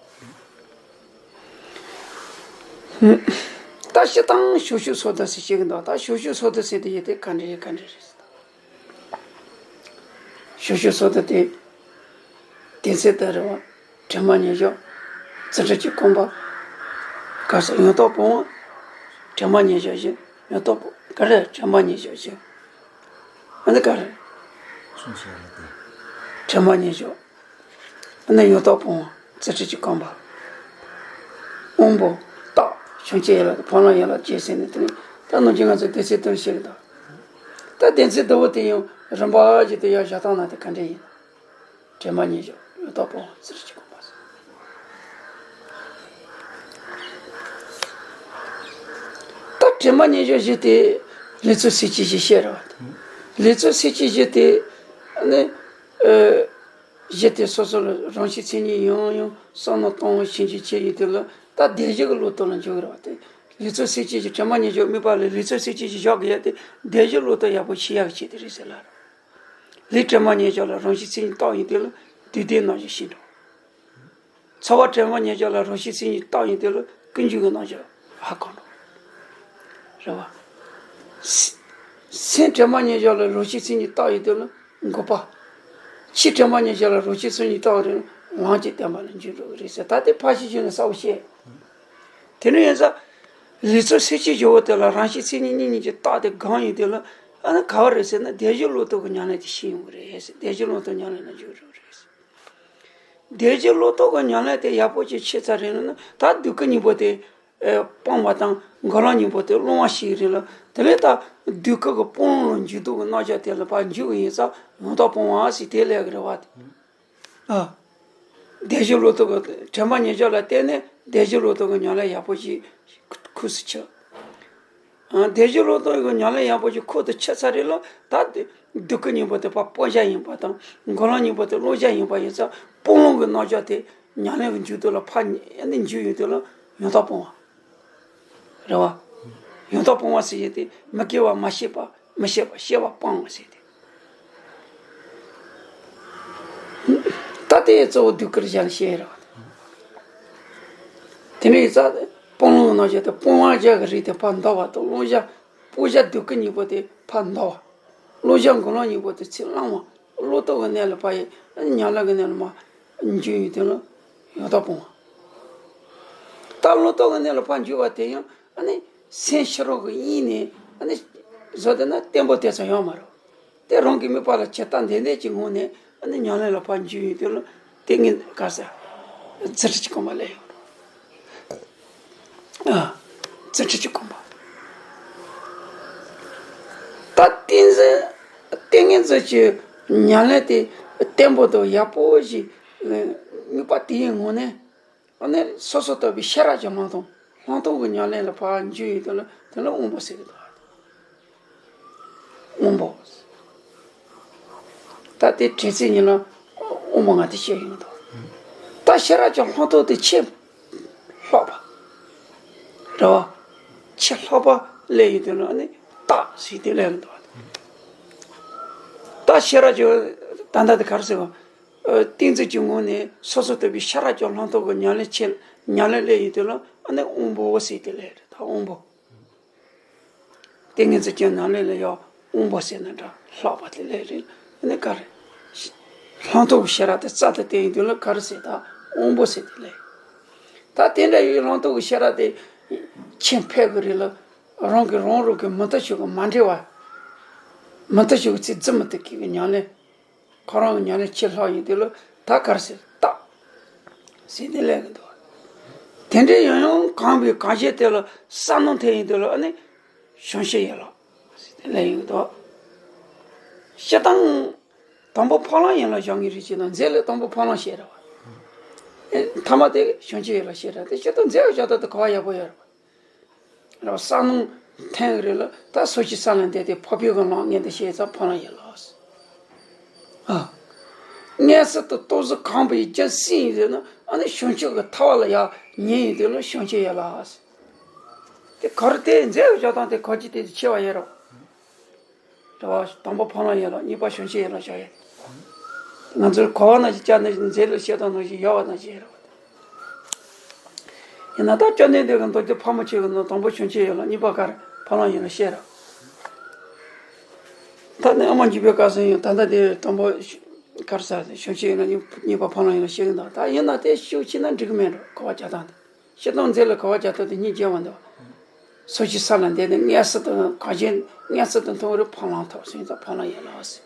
ད་སྤྱིར་བཏང་ཞབས་ཞུ་སོ་ད་ཟེར་བཤད་གི་འདུག་ད་ཞབས་ཞུ་སོ་ད་ཟེར་དེ་ཡོད་དེ་ག་འདྲ་རེད་ག་འདྲ་རེད་ཟེར་ད། ཞབས་ཞུ་སོ་ད་དེ། དེ་ཚེ་ད་རེད་བ། དྲི་མ་ཉེས་སྦྱོར། རྩིས་སྤྲོད་ཀྱི་སྐོམ་པ། ག་ས་ཡང་དག་སྤོང་བ། དྲི་མ་ཉེས་སྦྱོར་བཞི། ཡང་དག་སྤོང་། ག་རེ་དྲི་མ་ཉེས་སྦྱོར་བཞི། ཨ་ནི་ག་རེ། གསུངས་བཞག་ལ་དེ། དྲི་མ་ཉེས་སྦྱོར། ཨ་ནི་ཡང་དག་སྤོང་བ། རྩིས་སྤྲོད་ཀྱི་སྐོམ་པ། དབང་པོ། རྟགས། བྱང་ཆུབ་ཡན་ལག་དང་ཕོ་ལོང་ཡན་ལག་བཅས་ཟེར་ནས་དེ་ནི་ད་ནང་བཞིན་ང་ཚོ་སྡེ་ཚན་དུ་བཤད་གི་འདུག་ད་སྡེ་ཚན་དུ་བོ་དེ་ཡང་རིམ་པ་བཞིན་དུ་ཡར་བཞག་སྟངས་ན་དེ་ག་འདྲ་ཡིན། དྲི་མ་ཉེས་སྦྱོར། ཡང་དག་སྤོང་བ། རྩིས་སྤྲོད་ཀྱི་སྐོམ་པ། ད་དྲི་མ་ཉེས་སྦྱོར་བཞི་དེ་ལུས་རྩལ་ཟིལ་གྱིས་བཞི་བཤད་རེད་བ། ལུས་རྩལ་ཟིལ་གྱིས་བཞི་དེ་ནི། ཨ། བཞི་དེ་སོ་སོ་ལ་རང་བཞིན་མཚན་ཉིད་ཡང་ཡང་བསམ་མནོ་གཏོང་བ་ཕྱིན་ཅི་ཕྱིན་ཡིན་དུས་ལ་ད་བདེ་གཤེགས་ཀྱི་བློ་སྟོབས་ལ་འཇུག་རེད་བ། དེ་ལུས་རྩལ་ཟིལ་གྱིས་བཞི། དྲི་མ་ཉེས་སྦྱོར་དམིགས་པ་ལ་ལུས་རྩལ་ཟིལ་གྱིས་བཞི་བཞག་གི་ཡ་དེ་བདེ་གཤེགས་བློ་སྟོབས་ཡག་པོ་ཤེས་ཡག་གི་ཆེད་དུ་རེད་ཟེར་ལ། ལུས་དྲི་མ་ཉེས་སྦྱོར་ལ་རང་བཞིན་མཚན་ཉིད་རྟོགས་ཡོང་དུས་ལ་བདུད་སྡེའི་རྣམ་གཞག་ཤེས་འགྲོ། ཚོར་བ་དྲི་མ་ཉེས་སྦྱོར་ལ་རང་བཞིན་མཚན་ཉིད་རྟོགས་ཡོང་དུས་ལ་ཀུན་འབྱུང་གི་རྣམ་གཞག་ཧ་གོ་འགྲོ། རེད་བ། སེམས་དྲི་མ་ཉེས་སྦྱོར་ལ་རང་བཞིན་མཚན་ཉིད་རྟོགས་ཡོང་དུས་ལ་འགོག་པ། ཆོས་དྲི་མ་ཉེས་སྦྱོར་ལ་རང་བཞིན་མཚན་ཉིད་རྟོགས་རེད། ལམ་གྱི་བསྟན་པ་ལ་འཇུག་འགྲོ་གི་རེད་ཟེར། ད་དེ་ཕར་ཕྱིན་བྱས་ནས་གསལ་པོ་བཤད། དེ་ནས་ཡིན་ཙང་། ལུས་རྩལ་ཟིལ་གྱིས་བཞི་བོ་དེ་ལ་རང་བཞིན་མཚན་ཉིད་གཉིས་གཉིས་ཀྱིས་བཏགས་ཏེ་སྒང་ཡོད་དེ་ལ། ཨ་ནི་ག་བ་རེད་ཟེར་ན་བདེ་གཤེགས་བློ་སྟོབས་ཀྱི་ཉམས་ལེན་དེ་ཤེས་ཡོང་གི་རེད་ཟེར། བདེ་གཤེགས་བློ་སྟོབས་ཉམས་ལེན་ལ་འཇུག་རོགས་རེད་ཟེར། བདེ་གཤེགས་བློ་སྟོབས་ཀྱི་ཉམས་ལེན་དེ་ཡག་པོ་ཅིག་བྱས་ཚར་རེད་ན་ད་སྡུག་ཀུན་གཉིས་པོ་དེ། ཨེ། སྤང་བ་དང་འགོག་སློང་གཉིས་པོ་དེ་སློང་བ་ཞིག་རེད་ལ། དེ་ལས་ད་སྡུག་ཀུན་གྱི་སྤོང་ལུགས་ལ་འཇུག་ལྡོག་གི་རྣམ་གཞག་དེ་ལ་ཕར་འཇུག་གི་ཡིན་ཙང་ཡང་དག་སྤོང་བ་ཟེར་དེ་ལས་ཀྱི་རེད་བ། ཨ། བདེ་གཤེགས་བློ་སྟོབས་ཀྱི་དྲན་པ་ཉེར་སྦྱོར་ལ་བརྟེན་ནས་བདེ་གཤེགས་བློ་སྟོབས་ཀྱི་ཉམས་ལེན་ཡག་པོ་ཞིག་ཁུགས་སུ་ཆུད། ཨ། བདེ་གཤེགས་བློ་སྟོབས་ཀྱི་ཉམས་ལེན་ཡག་པོ་ཞིག་ཁུགས་སུ་ཆུད་ཚར་རེད་ལ། ད་སྡུག་ཀུན་གཉིས་པོ་དེ་ཕར་སྤོང་བྱ་ཡིན་པ་དང་འགོག་སློང་གཉིས་པོ་དེ་སློང་བྱ་ཡིན་པ་ཡིན་ཙང་སྤོང་ལུགས་ཀྱི་རྣམ་གཞག་དེ་ཉམས་ལེན་གྱི་མཇུག་སྡུད་ལ་ཕར་ནི་འཇུག་ཡོང་དུས་ལ་ཡང་དག་སྤོང་བ། རེད་བ། ཡང་དག་སྤོང་བ་ཟེར་ཡས་དེ་མི་སྐྱེ་བ་མ་སྐྱེས་པ་མི་སྐྱེ་བ་སྐྱེ་བ་སྤང་བ་ཟེར་ཏེ། ད་དེ་གཙོ་བོ་སྡུག་ཀུན་གཞན་ཤེས་རེད་བ། དེ་ནས་ཡིན་ཙང་སྤོང་ལུགས་རྣམ་གཞག་དེ་སྤོང་བྱ་གི་རིགས་དེ་ཕར་འདོར་བ་དང་སློང་བྱ་སྤོང་བྱ་སྡུག་ཀུན་གཉིས་པོ་དེ་ཕར་འདོར་བ། སློང་བྱ་འགོག་སློང་གཉིས་པོ་དེ་ཚུར་བླང་བ། བློ་སྟོབས་ཀྱི་གནས་ལ་ཕར་ཡི་ཉམས་ལེན་གྱི་གནས་ལ་མར་འཇུག་ཡོང་དུས་ལ་ཡང་དག་སྤོང་བ། ད་བློ་སྟོབས་ཀྱི་གནས་ལ་ཕར་འཇུག་པ་དེ་ཡང་ཨ་ནི་སེམས་ཕྱི་རོལ་གྱི་དབྱིངས་ནས་ཨ་ནི་བཟོ་བསྡད་ན་བརྟན་པོ་དེ་ཙམ་ཡོད་མ་རེད། དེ་རང་གི་དམིགས་པ་ལ་ཇི་ལྟར་འདོད་འདོད་ཀྱི་ངང་ནས་ཨ་ནི་ཉམས་ལེན་ལ་ཕར་འཇུག་ཡོང་དུས་ལ་ཏིང་ངེ་འཛིན་ག་ས་རྩིས་སྤྲོད་ཀྱི་སྒོམ་པ་ལས་ཡོང་། ཨ། རྩིས་སྤྲོད་ཀྱི་སྒོམ་པ། ད་ཏིང་འཛིན་ཏིང་ངེ་འཛིན་གྱི་ཉམས་ལེན་དེ་བརྟན་པོ་དང་ཡག་པོ་ཞིག་དམིགས་པ་དེའི་ངང་ནས་ཨ་ནི་སོ་སོར་རྟོག་པའི་ཤེས་རབ་ཀྱི་ལྷག་མཐོང་ལྷག་མཐོང་གི་ཉམས་ལེན་ལ་ཕར་འཇུག་ཡོང་དུས་ལ་དེ་ལ་དབང་པོ་ཟེར་གྱི་འདུག་དབང་པོ། ད་དེ་དྲན་ཚུལ་ཉིད་ལ་དབང་པོ་ལྔ་དེ་སྐྱེ་ཡོང་དོ། ད་ཤེས་རབ་ཀྱི་ལྷག་མཐོང་དེ་ཆེས་ལྷག་པ། རེད་བ། ཆེས་ལྷག་པ་སླེབས་ཡོང་དུས་ལ་ནི་རྟགས་ཟེར་དེ་སླེབས་ཡོང་དོ། ད་ཤེས་རབ་ཀྱི་ད་ལྟ་དེ་ག་རེ་ཟེར་བ། ཨ། ཏིང་འཛིན་གྱི་ངང་ནས་སོ་སོར་རྟོག་པའི་ཤེས་རབ་ཀྱི་ལྷག་མཐོང་གི་ཉམས་ལེན་ཆེ་ཉམས་ལེན་སླེབས་ཡོང་དུས་ལ་ཨ་ནི་དབང་པོ་ཟེར་དེ་སླེབས་རེད། ད་དབང་པོ། ཏིང་ངེ་འཛིན་གྱི་ཉམས་ལེན་ལ་ཡང་དབང་པོ་ཟེར་ན་འདྲ་ལྷག་པ་དེ་ལས་རེད། ཨ་ནི་ག་རེ། ལྷག་མཐོང་གི་ཤེས་རབ་དེ་རྩལ་དུ་བསྟན་ཡོང་དུས་ལ་ག་རེ་ཟེར་ད་དབང་པོ་ཟེར་དེ་ལས། ད་དེ་འདྲ་ཡི་ལྷག་མཐོང་གི་ཤེས་རབ་དེ་ཁྱད་འཕགས་ཀྱི་རིགས་ལ་རང་གི་རང་རང་གི་མུ་མཐའ་ཞིག་གི་མ་འབྲེལ་བ། མུ་མཐའ་ཞིག་གི་ཚིག་རྫུན་མི་ཐུབ་མཁན་གྱི་ཉམས་ལེན། ཁོ་རང་གི་ཉམས་ལེན་ཆེས་ལྷག་ཡིན་དུས་ལ་ད་ག་རེ་ཟེར་རྟགས་ཟེར་ནས་སླེབས་ཀྱི་འདུག་དེ་འདྲའི་ཡང་ཡང་གང་བའི་གང་ཞིག་དེ་ལ་བསམ་མནོ་འཐེན་ཡིན་དུས་ལ་ཨ་ནི་བྱང་ཆུབ་ཡན་ལག་ཟེར་ནས་སླེབས་ཡོང་གི་འདུག་སྤྱིར་བཏང་དང་པོ་འཕགས་ལམ་ཡན་ལག་བཞག་མཁན་རེད་ཅེ་ན་མཛད་ལས་དང་པོ་འཕགས་ལམ་བཤད་ར་བ། ཨེ། ཐ་མ་དེ་བྱང་ཆུབ་ཡན་ལག་བཤད་ར་དེ་སྤྱིར་བཏང་མཛད་པ་བཞག་སྟངས་དེ་གོ་བ་ཡག་པོ་ཡོད་ར་བ། ར་བསམ་མནོ་འཐེན་གི་རེད་ལ་ད་སོ་སྐྱེ་ས་ལ་འདས་ཏེ་འཕགས་པའི་གི་ལམ་ངེས་འདི་ཤེས་ཙང་འཕགས་ལམ་ཡན་ལག་ཟེར། ཨ། མངོན་སུམ་དུ་རྟོགས་ཚུལ་གང་བའི་རྒྱུ་སྲིད་ཡིན་ཟེར་ན་ཨ་ནི་བྱང་ཆུབ་ཀྱི་ཐར་པ་ལ་ཡང་ཉེ་ཡིན་དེ་ལ་བྱང་ཆུབ་ཡན་ལག་ཟེར། གར་དེ་མཛད་པའི་ཞག་དང་དེ་གར་གྱི་དེ་ཆེ་བ་ཡོད་རོགས། རེད་བ། དང་པོ་ཕ་ལང་ཡན་ལག་གཉིས་པ་བྱང་ཆུབ་ཡན་ལག་བཞག་ཡོད། ང་ཚོར་གོ་བ་ནང་བཞིན་བཅར་ནས་མཛད་ལ་བཤད་སྟངས་ནང་བཞིན་ཡོད་པ་ནང་བཞིན་རེད་བ། ཡིན་ན་ད་སྐྱོན་ནས་འདི་གི་མདོ་རྒྱུད་ཕལ་མོ་ཆེ་གི་ནང་དང་པོ་བྱང་ཆུབ་ཡན་ལག་གཉིས་པ་གར་ཕ་ལང་ཡན་ལག་བཤད་རོགས། ད་ནི་ཨ་མ་འཇིགས་པའི་སྐབས་སུ་ཡང་ད་ལྟ་དེ་དང་པོ་གར་ས་བྱང་ཆུབ་ཡན་ལག་གཉིས་པ་ཕ་ལང་ཡན་ལག་བཤད་གི་འདུག་ད་ཡིན་ན་དེ་ཤུགས་ཆེ་ན་འགྲིག་གི་མེད་འགྲོ། གོ་བ་བཅའ་སྟངས་དེ། བཤད་སྟངས་མཛད་ལ་གོ་བ་རྒྱག་ཐབས་དེ་གཉིས་བརྗེ་བ་འདུག་སོ་སྐྱེ་ས་ལ་འདས་ནས་མངོན་སུམ་དུ་གང་ཞིག་མངོན་སུམ་དུ་མཐོང་བར་ཕ་ལང་ཐོབ་ཟེར་ཙང་ཕ་ལང་ཡན་ལག་ཟེར།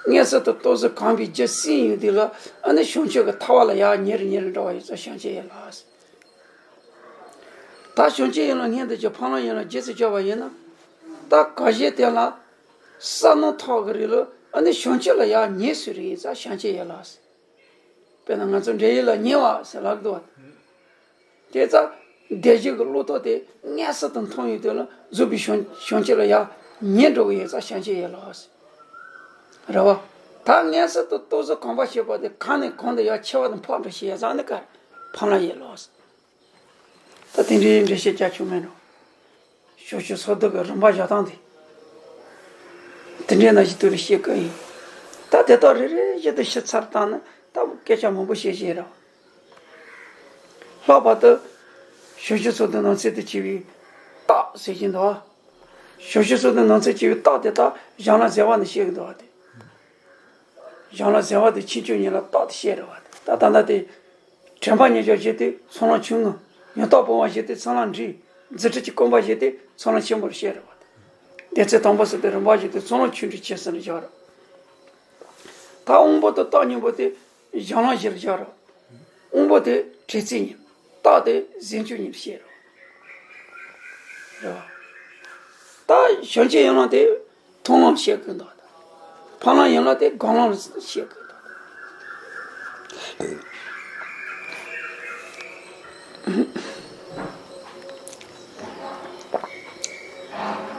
མངོན་སུམ་དུ་རྟོགས་ཚུལ་གང་བའི་རྒྱུ་སྲིད་ཡོད་དེ་ལ་ཨ་ནི་བྱང་ཆུབ་ཀྱི་ཐར་པ་ལ་ཡར་ཉེ་རུ་ཉེ་རུ་འགྲོ་བ་ཡོད་ཙང་བྱང་ཆུབ་ཡན་ལག་ཟེར། ད་བྱང་ཆུབ་ཡན་ལག་སྔོན་དུ་བྱས་ཕ་ལང་ཡན་ལག་རྗེས་སུ་བྱ་བ་ཡིན་ན། ད་གང་ཞིག་དེ་ལ་བསམ་མནོ་ཐོག་གི་རིགས་ལ་ཨ་ནི་བྱང་ཆུབ་ལ་ཡར་ཉེ་སུ་རིགས་ཡིན་ཙང་བྱང་ཆུབ་ཡན་ལག་ཟེར། དཔེར་ན་ང་ཚོ་འབྲས་ཡོས་ལ་ཉེ་བ་ཟེར་ལབ་འདུག་བ། དེ་ཙང་བདེ་གཤེགས་ཀྱི་བློ་ལྡོག་དེ་མངོན་སུམ་དུ་མཐོང་ཡོང་དུས་ལ་རྫོགས་པའི་བྱང་བྱང་ཆུབ་ལ་ཡར་ཉེ་འགྲོ་གི་ཡོད་ཙང་བྱང་ཆུབ་ཡན་ལག་ཟེར། རེད་བ། ད་མངོན་སུམ་དུ་རྟོགས་ཚུལ་གང་བ་ཤེས་པ་དེ་གང་ནས་གང་དུ་ཡར་ཆེ་བ་དང་འཕགས་པ་ཤེས་ཡ་ཙང་ནི་གར་ཕ་ལང་ཡན་ལག་ཟེར། ད་དེ་འདྲའི་འགྲེལ་བཤད་རྒྱག་ཆོག་མེད་འགྲོ། ཞབས་ཞུ་སོ་བསྡུ་གི་རིམ་པ་བཞག་སྟངས་དེ། དེ་འདྲའི་ནང་བཞིན་དུ་རེ་བཤད་ཀྱི་ཡིན། ད་དེ་དག་རེ་རེ་བཞིན་དུ་ཞིབ་ཚགས་བཏང་ན་ད་སྐད་ཆ་མང་པོ་བཤད་བཤད་རོགས། ལྷག་པར་དུ། ཞབས་ཞུ་སོ་བསྡུ་ནང་ཚན་དུ་བྱས་པའི་རྟགས་ཟེར་གྱི་འདུག་བ། ཞབས་ཞུ་སོ་བསྡུ་ནང་ཚན་བྱས་པའི་རྟགས་དེ་དག་གཞན་ལ་ཟེར་བ་ནི་བཤད་ཀྱི་འདུག་བ་དེ། གཞན་ལ་ཟེར་བ་དེ་ཕྱིན་ཆད་ཉིད་ལ་རྟགས་དེ་བཤད་རེད་བ་དེ། ད་ད་ལྟ་དེ། དྲན་པ་ཉེར་བཞག་བཞི་དེ་ཚོགས་ལམ་ཆུང་ངུ། མྱུར་མཐའ་སྤོང་བ་བཞི་དེ་ཚོགས་ལམ་འབྲིང་། རྫུ་འཕྲུལ་གྱི་སྐོམ་པ་བཞི་དེ་ཚོགས་ལམ་ཆེན་པོར་བཤད་རེད་བ་དེ། སྡེ་ཚན་དང་པོ་སོ་དེ་རིམ་པ་བཞིན་དུ་ཚོགས་ལམ་ཆུང་འབྲིང་ཆེ་གསུམ་ལ་བཞག་རོགས། ད་དབང་པོ་དང་རྟགས་གཉིས་པོ་དེ་གཞན་ལམ་བཞིར་བཞག་རོགས། དབང་པོ་དེ་དྲན་ཚུལ་གཉིས། རྟགས་དེ་གཟིགས་ཚུལ་གཉིས་བཤད་རོགས། རེད་བ། ད་བྱང་ཆུབ་ཡན་ལག་དེ་མཐོང་ལམ་བཤད་དགོས་འདུག་ཕ་ལང་ཡན་ལག་དེ་སྒོམ་ལམ་བཤད་དགོས་འདུག་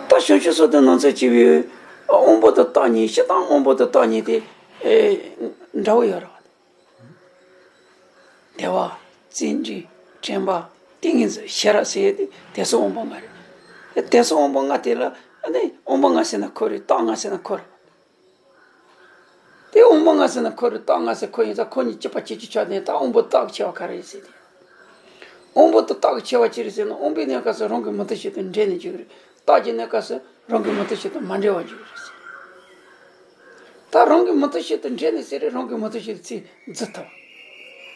ད་བྱང་ཆུབ་སོ་བསྡུ་ནང་ཚན་བྱས་པའི་དབང་པོ་དང་རྟགས་གཉིས། སྤྱིར་བཏང་དབང་པོ་དང་རྟགས་གཉིས་དེ་ཨེ་འདྲ་བོ་ཡོད་རེད་བ། བདེ་བ། བརྩོན་འགྲུས། དྲན་པ། ཏིང་ངེ་འཛིན། ཤེས་རབ་ཟེར་ཡས་དེ་དེ་ཚོ་དབང་པོ་ལྔ་རེད། དེ་ཚོ་དབང་པོ་ལྔ་དེ་ལ་ཨ་ནི་དབང་པོ་ལྔ་ཟེར་ན་ཁོ་རེད། རྟགས་ལྔ་ཟེར་ན་ཁོ་རེད། དེ་དབང་པོ་ལྔ་ཟེར་ན་ཁོ་རེད། རྟགས་ལྔ་ཟེར་ཁོ་ཡིན་ཙང་ཁོ་གཉིས་གཅིག་པ་གཅིག་གི་ཆ་ནས་ད་དབང་པོ་རྟགས་ཀྱི་ཆེ་བ་ག་རེ་རེད་ཟེར་ཏེ། དབང་པོ་དང་རྟགས་ཀྱི་ཆེ་བ་ཅི་རེད་ཟེར་ན་དབང་པོའི་གནས་སྐབས་སུ་རང་གི་མུ་སྟེགས་ཤིག་དང་འབྲེལ་ནས་འཇུག་གི་རེད། རྟགས་ཀྱི་གནས་སྐབས་སུ་རང་གི་མུ་སྟེགས་ཤིག་དང་མ་འབྲེལ་བར་འཇུག་གི་རེད་ཟེར། ད་རང་གི་མུ་སྟེགས་ཤིག་དང་འབྲེལ་ནས་ཟེར་རེད། རང་གི་མུ་སྟེགས་ཤིག་ཚིག་བརྫི་ཐུབ།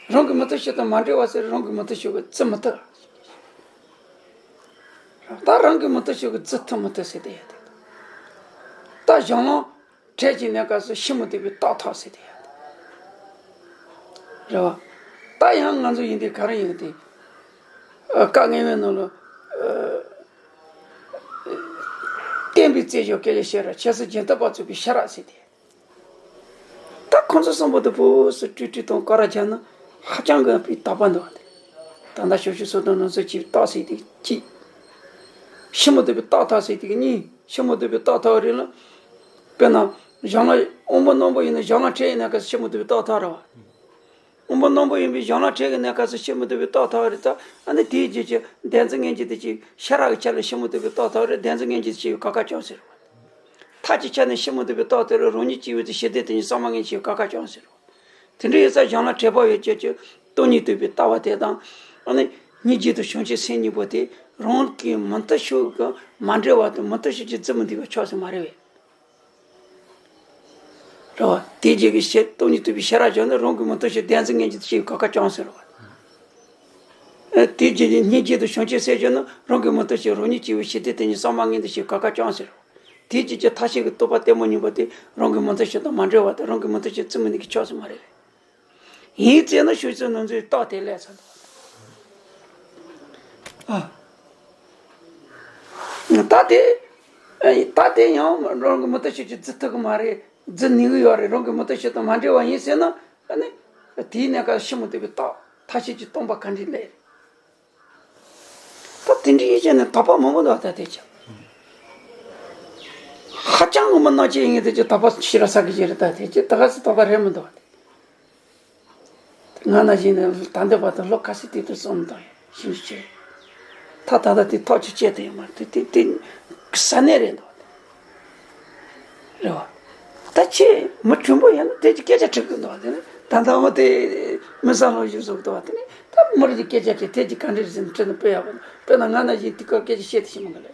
རང་གི་མུ་སྟེགས་ཤིག་དང་མ་འབྲེལ་བ་ཟེར་རེད། རང་གི་མུ་སྟེགས་ཤིག་གི་བརྫི་མི་ཐུབ། ད་རང་གི་མུ་སྟེགས་ཤིག་གི་བརྫི་ཐུབ་མི་ཐུབ་ཟེར་དེ་ཡོད་དེ། ད་གཞན་ལམ་འབྲས་ཀྱི་གནས་སྐབས་སུ་ཕྱི་མུ་སྟེགས་པའི་རྟགས་ཐོབ་ཟེར་དེ་ཡོད་དེ། རེད་བ། ད་ཡང་ང་ཚོ་ཡིན་དུས་ག་རེ་ཡིན་དེ། ཨ། བཀའ་གནང་བའི་ནང་ལ། ཨ། བསྟན་པའི་རྩེ་མཆོག་དཀའ་ལས་ཤེས་རབ། ཁྱད་གསོད་རྒྱུན་མཐུད་པ་རྫོགས་པའི་ཤེས་རབ་ཟེར་དེ། ད་ཁོང་ཚོ་གསུམ་པོ་དེ་ཕུ་སུ་ཀྲིག་ཀྲིག་དང་སྐོར་ར་རྒྱག་ན་ཧ་ཅང་གི་དཔེ་དག་པ་འདུག་སྟེ། ད་ལྟ་ཞབས་ཞུ་སོ་བསྡུ་ནང་ཚན་བྱས་པའི་རྟགས་ཟེར་དེ་གཅིག་ཕྱི་མུ་སྟེགས་པའི་རྟགས་ཐོབ་ཟེར་དེ་གཉིས། ཕྱི་མུ་སྟེགས་པའི་རྟགས་ཐོབ་རེད་ལ། དཔེར་ན། གཞན་ལ་དབང་པོ་རྣོན་པོ་ཡིན་ན་གཞན་ལམ་འབྲས་ཡིན་ན་ག་ཕྱི་མུ་སྟེགས་པའི་རྟགས་ཐོབ་རེད་བ། དབང་པོ་རྣོན་པོ་ཡིན་པས་གཞན་ལམ་འབྲས་ཀྱི་གནས་སྐབས་སུ་ཕྱི་མུ་སྟེགས་པའི་རྟགས་ཐོབ་རེད་ད། ཨ་ནི་དེའི་རྗེས་ཀྱི་བདེན་འཛིན་མངོན་གྱུར་དུ་སྐྱེ་བའི་ཤེས་རབ་ཀྱི་ཆ་ལ་ཕྱི་མུ་སྟེགས་པའི་རྟགས་ཐོབ་རེད། བདེན་འཛིན་མངོན་གྱུར་དུ་སྐྱེ་བའི་དགག་བྱ་ཅུང་ཟད་རེད་བ། མཐའ་གཅིག་ཆ་ནས་ཕྱི་མུ་སྟེགས་པའི་རྟགས་ཐོབ་རེད། རང་ཉིད་སྐྱེ་བོའི་དེ་ཞི་བདེ་དེ་ཉིད་གསང་བ་མངོན་གྱུར་གྱི་བཀག་ཀ་ཅུང་ཟད་རེད། དེ་འདྲ་ཡོད་ཙང་གཞན་ལམ་འབྲས་བབ་ཡོད་ཅེས་ཀྱི་སྟོང་ཉིད་རྟོགས་པའི་ལྟ་བ་དེ་དང་། ཨ་ནི་སྙིང་རྗེ་དང་བྱང་ཆུབ་སེམས་གཉིས་པོ་དེ་རང་གི་མུ་སྟེགས་ཤོས་ཀྱི་མ་འབྲེལ་བ་དང་མུ་སྟེགས་ཤོས་ཀྱི་རྫུ་མི་འདུས་པའི་ཕྱོགས་སུ་མ་རེད་བས། རེད་བ། དེའི་རྗེས་ཀྱི་ཤེས་སྟོང་ཉིད་རྟོགས་པའི་ཤེས་རབ་ཀྱང་ནི་རང་གི་མུ་སྟེགས་ཤོས་བདེན་འཛིན་མངོན་གྱུར་དུ་སྐྱེ་བའི་བཀག་ཀ་ཅུང་ཟད་རེད་བ། ཨ། དེའི་རྗེས་ཀྱི་སྙིང་རྗེ་དང་བྱང་ཆུབ་སེམས་ཀྱང་ནི་རང་གི་མུ་སྟེགས་ཤོས་རང་ཉིད་སྐྱེ་བོའི་ཞི་བདེ་དེ་ཉིད་གསང་བ་མངོན་དུ་སྐྱེ་བའི་བཀག་ཀ་ཅུང་ཟད་རེད་བ། དེའི་རྗེས་ཀྱི་མཐའ་ཕྱིན་གྱི་རྟོག་པ་གཏི་མུག་གཉིས་པོ་དེ་རང་གི་མུ་སྟེགས་ཤོས་དང་མ་འབྲེལ་བ་དང་རང་གི་མུ་སྟེགས་ཤོས་རྫུ་མི་འདུས་ཀྱི་ཕྱོགས་སུ་མ་རེད། ཡིན་ཙང་ན་ཞབས་ཞུ་སོ་བསྡུ་ནང་ཚན་རྟགས་དེ་ལས་ཚར་འདུག་ཨ། རྟགས་དེ། རྟགས་དེ་ཡང་རང་གི་མུ་སྟེགས་ཤོས་ཀྱི་རྫུ་ཐུབ་ཀྱི་མ་རེད། རྫུ་ནུས་ཀྱི་ཡོད་རེད། རང་གི་མུ་སྟེགས་ཤོས་དང་མ་འབྲེལ་བ་ཡིན་ཟེར་ན། ཨ་ནི། དེའི་གནས་སྐབས་ཕྱི་མུ་སྟེགས་པའི་རྟགས་མཐའ་ཕྱིན་གྱི་སྟོང་པ་ག་འདྲ་ལས། ད་དེ་འདྲའི་ཡིད་ཆེས་ནི་དག་པ་མང་པོ་འདུག་ད་དེ་ཅི། ཧ་ཅང་ངོ་མ་སྣང་བྱེད་ཡིན་ངེས་དེ་ཅི་དག་པ་ཞེ་དྲག་ས་གི་ཅི་རེད། ད་དེ་ཅི་ད་ག་སེ་དག་པ་རེད་མི་འདུག་ང་ནང་བཞིན་ནི་ད་འདི་བར་དུ་ལོ་ཁ་ཤས་དེ་དུས་བསམ་དང་ཤིན་ཏུ་ཆེ། ད་ད་ལྟ་དེ་ཐག་གཅོད་བྱས་དེ་ཡོད་མ་རེད། དེ་དེ་དེ་ས་གནས་རེད་འདུག་རེད་བ། ད་ཁྱེད་མི་གྲུང་པོ་ཡིན་ན་དེ་ཅིག་སྐད་ཆ་དྲི་གི་འདུག་བ། དེ་ནི་ད་ལྟ་མོ་དེ་མི་བཟང་ལོ་ཞིག་བཟོ་གི་འདུག་བ། དེ་ནི་ད་མི་རིགས་ཀྱི་སྐད་ཆ་དྲི། དེ་ཅིག་ག་འདྲ་རེད་ཟེར་ན་དྲི་ན་དཔེ་ཡག་པོ་འདུག་དཔེར་ན་ང་ན་བཞིན་དེ་སྐོར་སྐད་ཆ་བཤད་དེ་ཤི་མ་གི་ལ།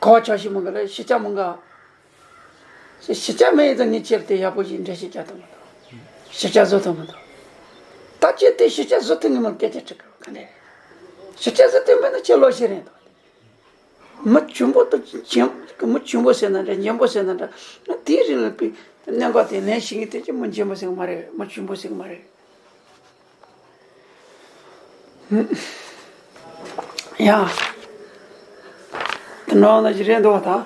གོ་བ་ཆགས་ཤི་མ་གི་ལ། ཤི་ཆ་མ་གི། ཤི་ཆ་མེད་ཡིན་ཙང་ངས་ཁྱེད་དེ་ཡག་པོ་ཞིག་འགྲེལ་བཤད་རྒྱག་ཐུབ་མི་འདུག་ཤི་ཆ་བཟོ་ཐུབ་མི་འདུག་ད་ཁྱེད་དེ་ཤི་ཆ་བཟོ་ཐུབ་ངེས་མ་སྐད་ཆ་དྲི་གི་ག་འདྲ་རེད། ཤི་ཆ་བཟོ་ཐུབ་མེད་ན་ཁྱེད་ལོ་ཤི་རེད་འདུག་མི་གྱོང་པོ་དང་གྱོང་། མི་གྱོང་པོ་ཟེར་ན་འདྲ། གྱོང་པོ་ཟེར་ན་འདྲ། དེའི་རིང་ལ་པའི་གནད་འགག་དེ་ལན་ཞིག་ངས་དེ་ཅི་མི་གྱོང་པོ་ཟེར་གི་མ་རེད། མི་གྱོང་པོ་ཟེར་གི་མ་རེད། ཡང་། དེ་ནང་ན་ཞིག་རེད་འདུག་བ་ད།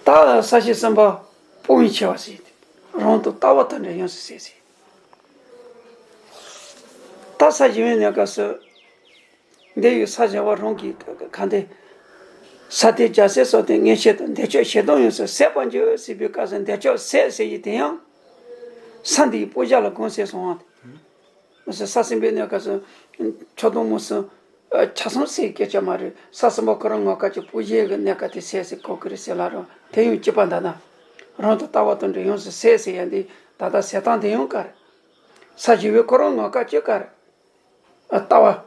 ད་ས་གཞི་གསུམ་པ་སྤོང་བའི་ཆེ་བ་ཟེར་ཏེ། རང་དང་ལྟ་བ་དང་འདྲ་ཡོངས་སུ་ཟད་ཟེར། ད་ས་གཞི་བའི་གནས་སྐབས་སུ། འདི་ཡི་ས་གཞི་བ་རང་གི་ག་འདི། ས་སྟེང་རྒྱལ་སྲས་སོགས་ཏེ་མངོན་ཤེས་དང་། འདོད་ཆགས་ཞེ་སྡང་ཡོངས་སུ་ཟད་པར་འགྱུར་ཟེར་བའི་སྐབས་སུ་འདོད་ཆགས་ཟད་ཟེར་ཡི་དེ་ཡང་། ས་འདིའི་སྤོ་བྱ་ལ་དགོངས་ཟེར་སོང་བ། མ་ཟད་ས་གསུམ་པའི་གནས་སྐབས་སུ། ཁྱོད་དང་མོ་སུ། ཆ་ཚང་ཟེར་སྐད་ཆ་མ་རེད། ས་གསུམ་པ་ཁོ་རང་ངོ་སྐལ་གྱི་སྤོ་བྱའི་གི་གནས་སྐབས་དེ་ཟད་ཟེར་གོ་གི་རེད་ཟེར་ལ་རུང་དེ་ཡང་སྐྱིད་པ་འདའ་ན། རང་དང་ལྟ་བ་དང་འདྲ་ཡོངས་སུ་ཟད་ཟེར་ཡ་འདི་ད་ལྟ་ཟད་སྟངས་དེ་ཡང་ག་རེད། ས་གཞི་བའི་ཁོ་རང་ངོ་སྐལ་གྱི་ག་རེད། ལྟ་བ།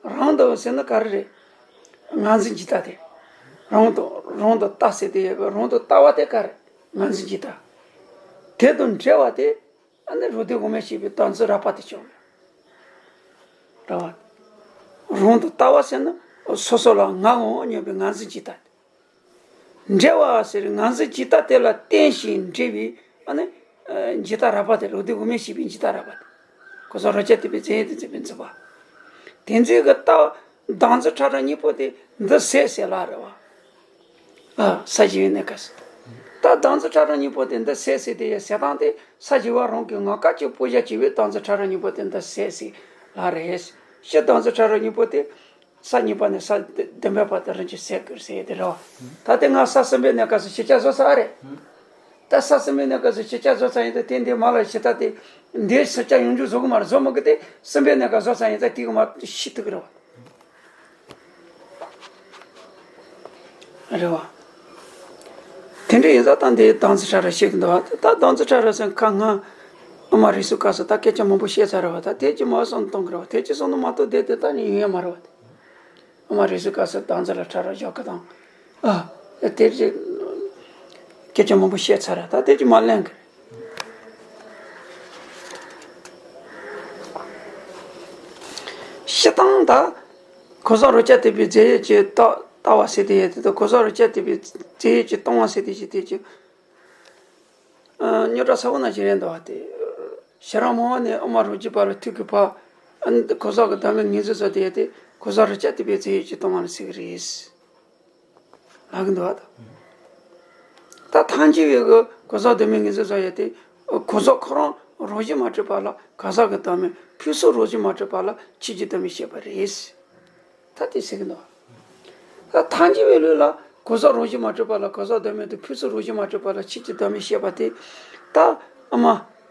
རང་དང་ཟེར་ན་ག་རེ་རེད། ངར་འཛིན་གྱི་ལྟ་དེ། རང་དང་རང་དང་ལྟ་ཟེར་དེ་ཡོད་པ། རང་དང་ལྟ་བ་དེ་ག་རེ། ངར་འཛིན་གྱི་ལྟ། དེ་དང་འབྲེལ་བ་དེ། ཨ་ནི་རོ་ཏི་དབུ་མའི་ཤེས་པའི་བདག་འཛིན་རགས་པ་དེ་བྱུང་། རེད་བ། རང་དང་ལྟ་བ་ཟེར་ན་སོ་སོ་ལ་ངར་འོང་སྙམ་པའི་ངར་འཛིན་གྱི་ལྟ། འབྲེལ་བ་ཟེར་ངར་འཛིན་ཇི་ལྟ་དེ་ལ་བརྟེན་ཞིང་འབྲེལ་བའི་ཨ་ནི། ཇི་ལྟ་རགས་པ་དེ་རེད། དེ་དབུ་མའི་ཤེས་པའི་ཇི་ལྟ་རགས་པ་དེ། གོ་ས་རོ་ཅན་དེ་པའི་རྫས་ཡོད་དེ་འཛིན་པའི་འཛིན་པ། དེ་འཛིན་གྱི་ལྟ་བ་བདག་འཛིན་ཕྲ་རགས་གཉིས་པོ་དེ་འདི་ཟད་ཟེར་ལ་རེད་བ། ཨ་ས་གཞི་བའི་གནས་སྐབས་སུ། ད་བདག་འཛིན་ཕྲ་རགས་གཉིས་པོ་དེ་འདི་ཟད་ཟེར་དེ་ཡ་ཟད་སྟངས་དེ་ས་གཞི་བ་རང་གི་ངོ་སྐལ་གྱི་སྤོ་བྱ་བྱས་པའི་བདག་འཛིན་ཕྲ་རགས་གཉིས་པོ་དེ་འདི་ཟད་ཟེར་ལ་རེད། སྤྱིར་བདག་འཛིན་ཕྲ་རགས་གཉིས་པོ་དེ། ས་གཉིས་པ་ནས་ས་བདུན་པའི་བར་དུ་རིན་ཆེན་ཟད་དགོས་ཟེར་ཡ་དེ་རེད་བ། ད་དེ་སྔ་ས་གསུམ་པའི་གནས་སྐབས་སུ་ཤི་ཆ་བཟོ་ཚར་རེད། ད་ས་གསུམ་པའི་གནས་སྐབས་སུ་ཤི་ཆ་བཟོ་ཚར་ཡིན་ད་དེ་འདི་མ་ལ་ཤི་ད་དེ། འདི་ཤི་ཆ་ཡོང་རྒྱུ་བཟོ་གི་མ་རེད། བཟོ་མི་དགོས་དེ་གསུམ་པའི་གནས་སྐབས་བཟོ་ཚར་ཡིན་ད་དེ་གི་མ་ཤི་ཐུབ་གི་རེད་བ། རེད་བ། དེ་འདྲ་ཡིན་ཙང་ད་འདི་བདག་འཛིན་ཕྲ་རགས་ཤེས་གི་འདུག་བ། ད་བདག་འཛིན་ཕྲ་རགས་སེམས་ཁ་སྔ་ཨ་མ་རིགས་སུ་སྐབས་སུ་ད་སྐད་ཆ་མང་པོ་བཤད་ཚར་རེད་བ། ད་དེ་ཅི་མ་གསུང་གཏོང་གི་རེད་བ། དེ་ཅི་གསུང་ན་མ་གཏོགས་དེ་དེ་ད་ནི་ཡོང་ཡ་མ་རེད་བ། དེ། ཨ་མ་རིགས་སུ་སྐབས་སུ་བདག་འཛིན་ལ་ཕྲ་རགས་བཞག་གི་དང་། ཨ། དེ་རྗེས། སྐད་ཆ་མང་པོ་བཤད་ཚར་ར། ད་དེ་ཅི་མ་གླེང་གི། ཤི་སྟངས་ད། གོ་ས་རོ་ཅན་དེ་པའི་རྫས་ཡོད་ཀྱི་ལྟ་ལྟ་བ་ཟེར་དེ་ཡོད་དེ། ད་གོ་ས་རོ་ཅན་དེ་པའི་རྫས་ཡོད་ཀྱི་སྟོང་བ་ཟེར་དེ་ཅི་དེ་ཅི། རྙོག་དྲ་ས་བོ་ན་ཞིག་རེད་འདུག་བ་དེ། ཤེས་རབ་སྨྲ་བ་ནས་དབུ་མ་རང་རྒྱུད་པ་ལ་ཐུག་གི་བར། གོ་ས་གི་བདག་མེད་ངོས་འཛིན་བཟོ་དེ་ཡོད་དེ། གོ་ས་རོ་ཅན་དེ་པའི་རྫས་ཡོད་ཀྱི་སྟོང་བ་ལ་ཟེར་གི་རེད། ལབ་གི་འདུག་བ་དང་། ད་ཐལ་འགྱུར་བའི་གི་གོ་ས་བདག་མེད་ངོས་འཛིན་བཟོ་ཡོད་དེ། གོ་ས་ཁོ་རང་རང་བཞིན་མ་གྲུབ་པ་ལ་གང་ཟག་གི་བདག་མེད། ཕུན་སུམ་རང་བཞིན་མ་གྲུབ་པ་ལ་ཆོས་ཀྱི་བདག་མེད་བཤད་པ་རེད། ད་དེ་ཟེར་གི་འདུག་ད་ཐལ་འགྱུར་བའི་ལུགས་ལ་གོ་ས་རང་བཞིན་མ་གྲུབ་པ་ལ་གང་ཟག་བདག་མེད་དང་ཕུན་སུམ་རང་བཞིན་མ་གྲུབ་པ་ལ་ཆོས་ཀྱི་བདག་མེད་བཤད་པ་དེ། ད་ཨ་མ་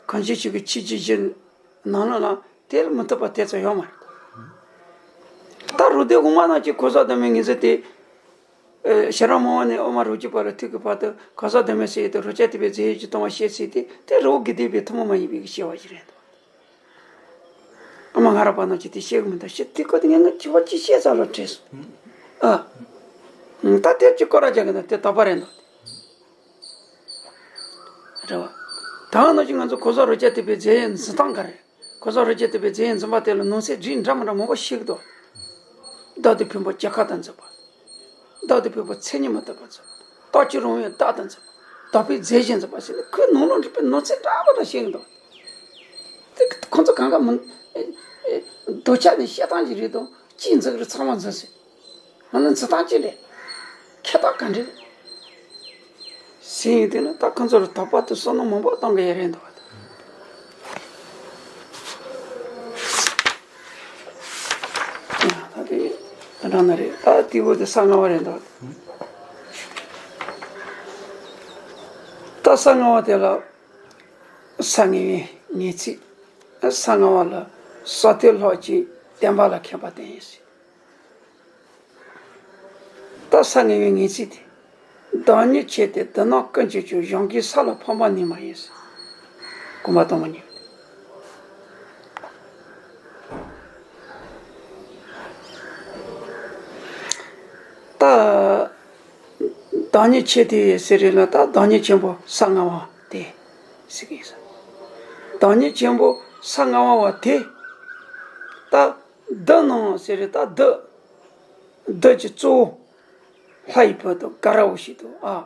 གང་ཞིག་ཅིག་གི་ཆོས་ཀྱི་གཞི་ནང་ལ་ལ་དེར་མི་ཐུབ་པ་དེ་ཙམ་ཡོད་མ་རེད། ད་རུ་དེ་དབུ་མ་ནང་གི་གང་ཟག་བདག་མེད་ངོས་འཛིན་དེ། ཤེས་རབ་སྨྲ་བ་ནས་དབུ་མ་རང་རྒྱུད་པ་ལ་ཐུག་གི་བར་དུ་གང་ཟག་བདག་མེད་ཟེར་ཡས་དེ་རོ་ཅན་དེ་པའི་རྫས་ཡོད་ཀྱི་སྟོང་བ་བཤད་ཚུལ་དེ་དེ་རི་བོ་དགེ་ལྡན་པའི་ཐུན་མོང་མ་ཡིན་པའི་གི་བཤད་པ་ཞིག་རེད། ཨ་མ་ང་ར་པ་ནང་གི་དེ་བཤད་གི་མི་འདུག་ཤི་དེ་ཁོ་དེ་ངས་ང་དྲི་བ་ཅི་བཤད་ཚར་ལ་དྲིས་སོང་། ཨ། ད་དེ་ཅི་སྐོར་ར་རྒྱག་གི་འདུག་དེ་དོགས་པ་རེད་འདུག་རེད་བ། ད་ནང་བཞིན་ང་ཚོ་གོ་ས་རོ་ཅན་དེ་པའི་རྫས་ཡོད་འཛིན་སྟངས་ག་རེ། གོ་ས་རོ་ཅན་དེ་པའི་རྫས་ཡོད་འཛིན་པ་དེ་ལ་ནང་གསེས་རིགས་འདྲ་མི་འདྲ་མང་པོ་ཞིག་འདུག་བདག་ཏུ་འཕེན་པ་རྒྱལ་ཁ་དང་འཛིན་པ། བདག་ཏུ་འཕེན་པ་མཚན་ཉིད་མི་རྟག་པ་འཛིན་པ། རྟག་གཅིག་རུང་བའི་བདག་དང་འཛིན་པ། བདག་པོའི་རྫས་གཞན་འཛིན་པ་ཟེར་ནས་ཁོའི་ནང་ལོགས་འགྲིག་པའི་ནང་ཚན་འདྲ་པོ་འདྲ་བཤད་ཀྱི་འདུག་དེ་ཁོ་ཚོ་གང་ག་མི། འདོད་ཆགས་ནི་བཤད་སྟངས་ཀྱི་རིགས་དང་ཅིས་འཛིན་གྱི་རེད་ཚང་མ་འཛིན་ཟེར། ང་ནི་འཛིན་སྟངས་ཅི་རེད། ཁྱད་རྟགས་ག་འདྲ་རེད། ཟེར་ཡོང་དུས་ན་ད་ཁོ་ཚོར་དོགས་པ་དང་བསམ་བློ་མང་པོ་གཏོང་གི་ཡོད་རེད་འདུག་བ། ད་དེ་ད་འདྲ་ན་རེད། ད་དེ་བོ་དེ་ས་ལྔ་བ་རེད་འདུག་ད་ས་ལྔ་བ་དེ་ལ་ས་ལྔ་བའི་ངེས་ཚིག་ས་ལྔ་བ་ལ་ས་ཐོབ་ལྷག་བཅས། བརྟན་པ་ལ་མཁས་པ་བསྟན་ཡིན་ཟེར། ད་ས་ངན་པའི་ངེས་ཚིག་དེ། བདག་ཉིད་ཆེ་སྟེ་འདི་ནང་ཀུན་གྱི་སྐྱོན། གཞན་གྱིས་ས་ལ་ཕངས་པ་ནི་མ་ཡིན་ཟེར། གོམ་པ་དང་པོ་གཉིས། ད་བདག་ཉིད་ཆེ་སྟེ་ཟེར་རེད་ལ། ད་བདག་ཉིད་ཆེན་པོ་ས་ལྔ་པ་དེ་ཟེར་གི་ཡིན་ས། བདག་ཉིད་ཆེན་པོ་ས་ལྔ་པ་བ་དེ། ད་བདུད་རྣམས་ཟེར་རེད། ད་བདུད། བདུད་ཀྱི་གཙོ་བོ། ལྷ་ཡི་བུ་དང་དགའ་རབ་བོ་ཞིག་དང་། ཨ།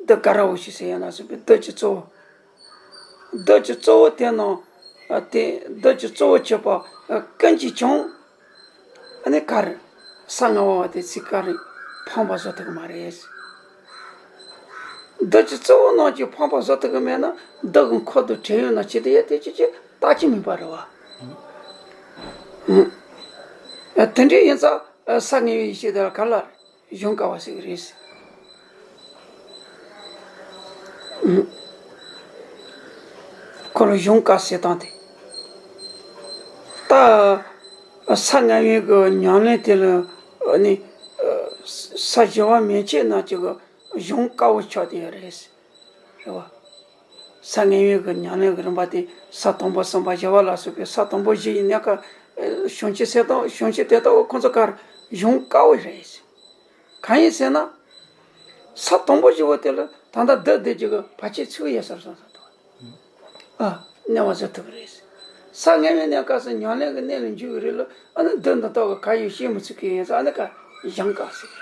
བདུད་དགའ་རབ་བོ་ཞིག་ཟེར་ཡང་ན་སོགས་པའི་བདུད་ཀྱི་གཙོ་བོ། བདུད་ཀྱི་གཙོ་བོ་དེ་རྣམས། ཨ། དེ་བདུད་ཀྱི་གཙོ་བོ་ཆེ་བ། ཨ། ཀུན་གྱིས་ཀྱང་། ཨ་ནི་ག་རེ། ས་ལྔ་པ་བ་དེ་ཚོས་ག་རེ་ཕངས་པ་བཟོ་ཐུབ་ཀྱི་མ་རེད། བདུད་ཀྱི་གཙོ་བོ་རྣམས་ཀྱིས་ཕངས་པ་བཟོ་ཐུབ་ཀྱི་མེད་ན། བདུད་ཀྱི་འཁོར་དང་བྲན་གཡོག་རྣམས་ཅི་སྟེ་ཡོད་དེ་ཅི་ཅི་ལྟ་ཅི་མིན་པ་རེད་བ། ཨ། དེ་འདྲ་ཡིན་ཙང་། ཨ། ས་ངན་པའི་ཡེ་ཤེས་དེ་ལ་ག་རེ་ལབ་རེད། གཞུང་དཀའ་བ་ཟེར་གི་རེད། ཁོ་ལ་གཞུང་དཀའ་ཟེར་སྟངས་དེ། ད་ས་ལྔ་པའི་གི་ཉམས་ལེན་དེ་ལ་ནི་ས་བཞི་པ་མན་ཆད་རྣམས་ཀྱི་གི་གཞུང་དཀའ་བོ་ཆགས་བསྡད་ཡོད་རེད། རེད་བ། ས་ལྔ་པའི་གི་ཉམས་ལེན་གི་རིམ་པ་དེ་ས་དང་པོ་གསུམ་པ་བཞི་པ་ལ་སོགས་པའི་ས་དང་པོ་བཞི་ཡི་གནས་སྐབས། བྱང་ཆུབ་སེམས་དང་བྱང་ཆུབ་དེ་ལྟ་བུ་ཁོ་ཚོ་གར་གཞུང་དཀའ་བོ་རེད། གང་ཡིན་ཟེར་ན། ས་དང་པོ་བཞི་པོ་དེ་ལ་ད་ལྟ་བདུད་སྡེ་བཞི་གི་བར་ཆད་ཚུད་ཡོད་ས་རེད་བསམ་སོང་། ཨ། གནས་པ་བཟོ་ཐུབ་ཀྱི་རེད། ས་ལྔ་པའི་གནས་སྐབས་སུ་ཉམས་ལེན་གྱི་གནས་ལ་འཇུག་གི་རེད་ལ། ཨ་ནི་བདུད་འདི་དག་གི་གར་ཡོད་ཤེས་མི་ཚུགས་ཀྱི་ཡིན་ཙང་། ཨ་ནི་ག་གཞུང་དཀའ་ཟེར་གྱི་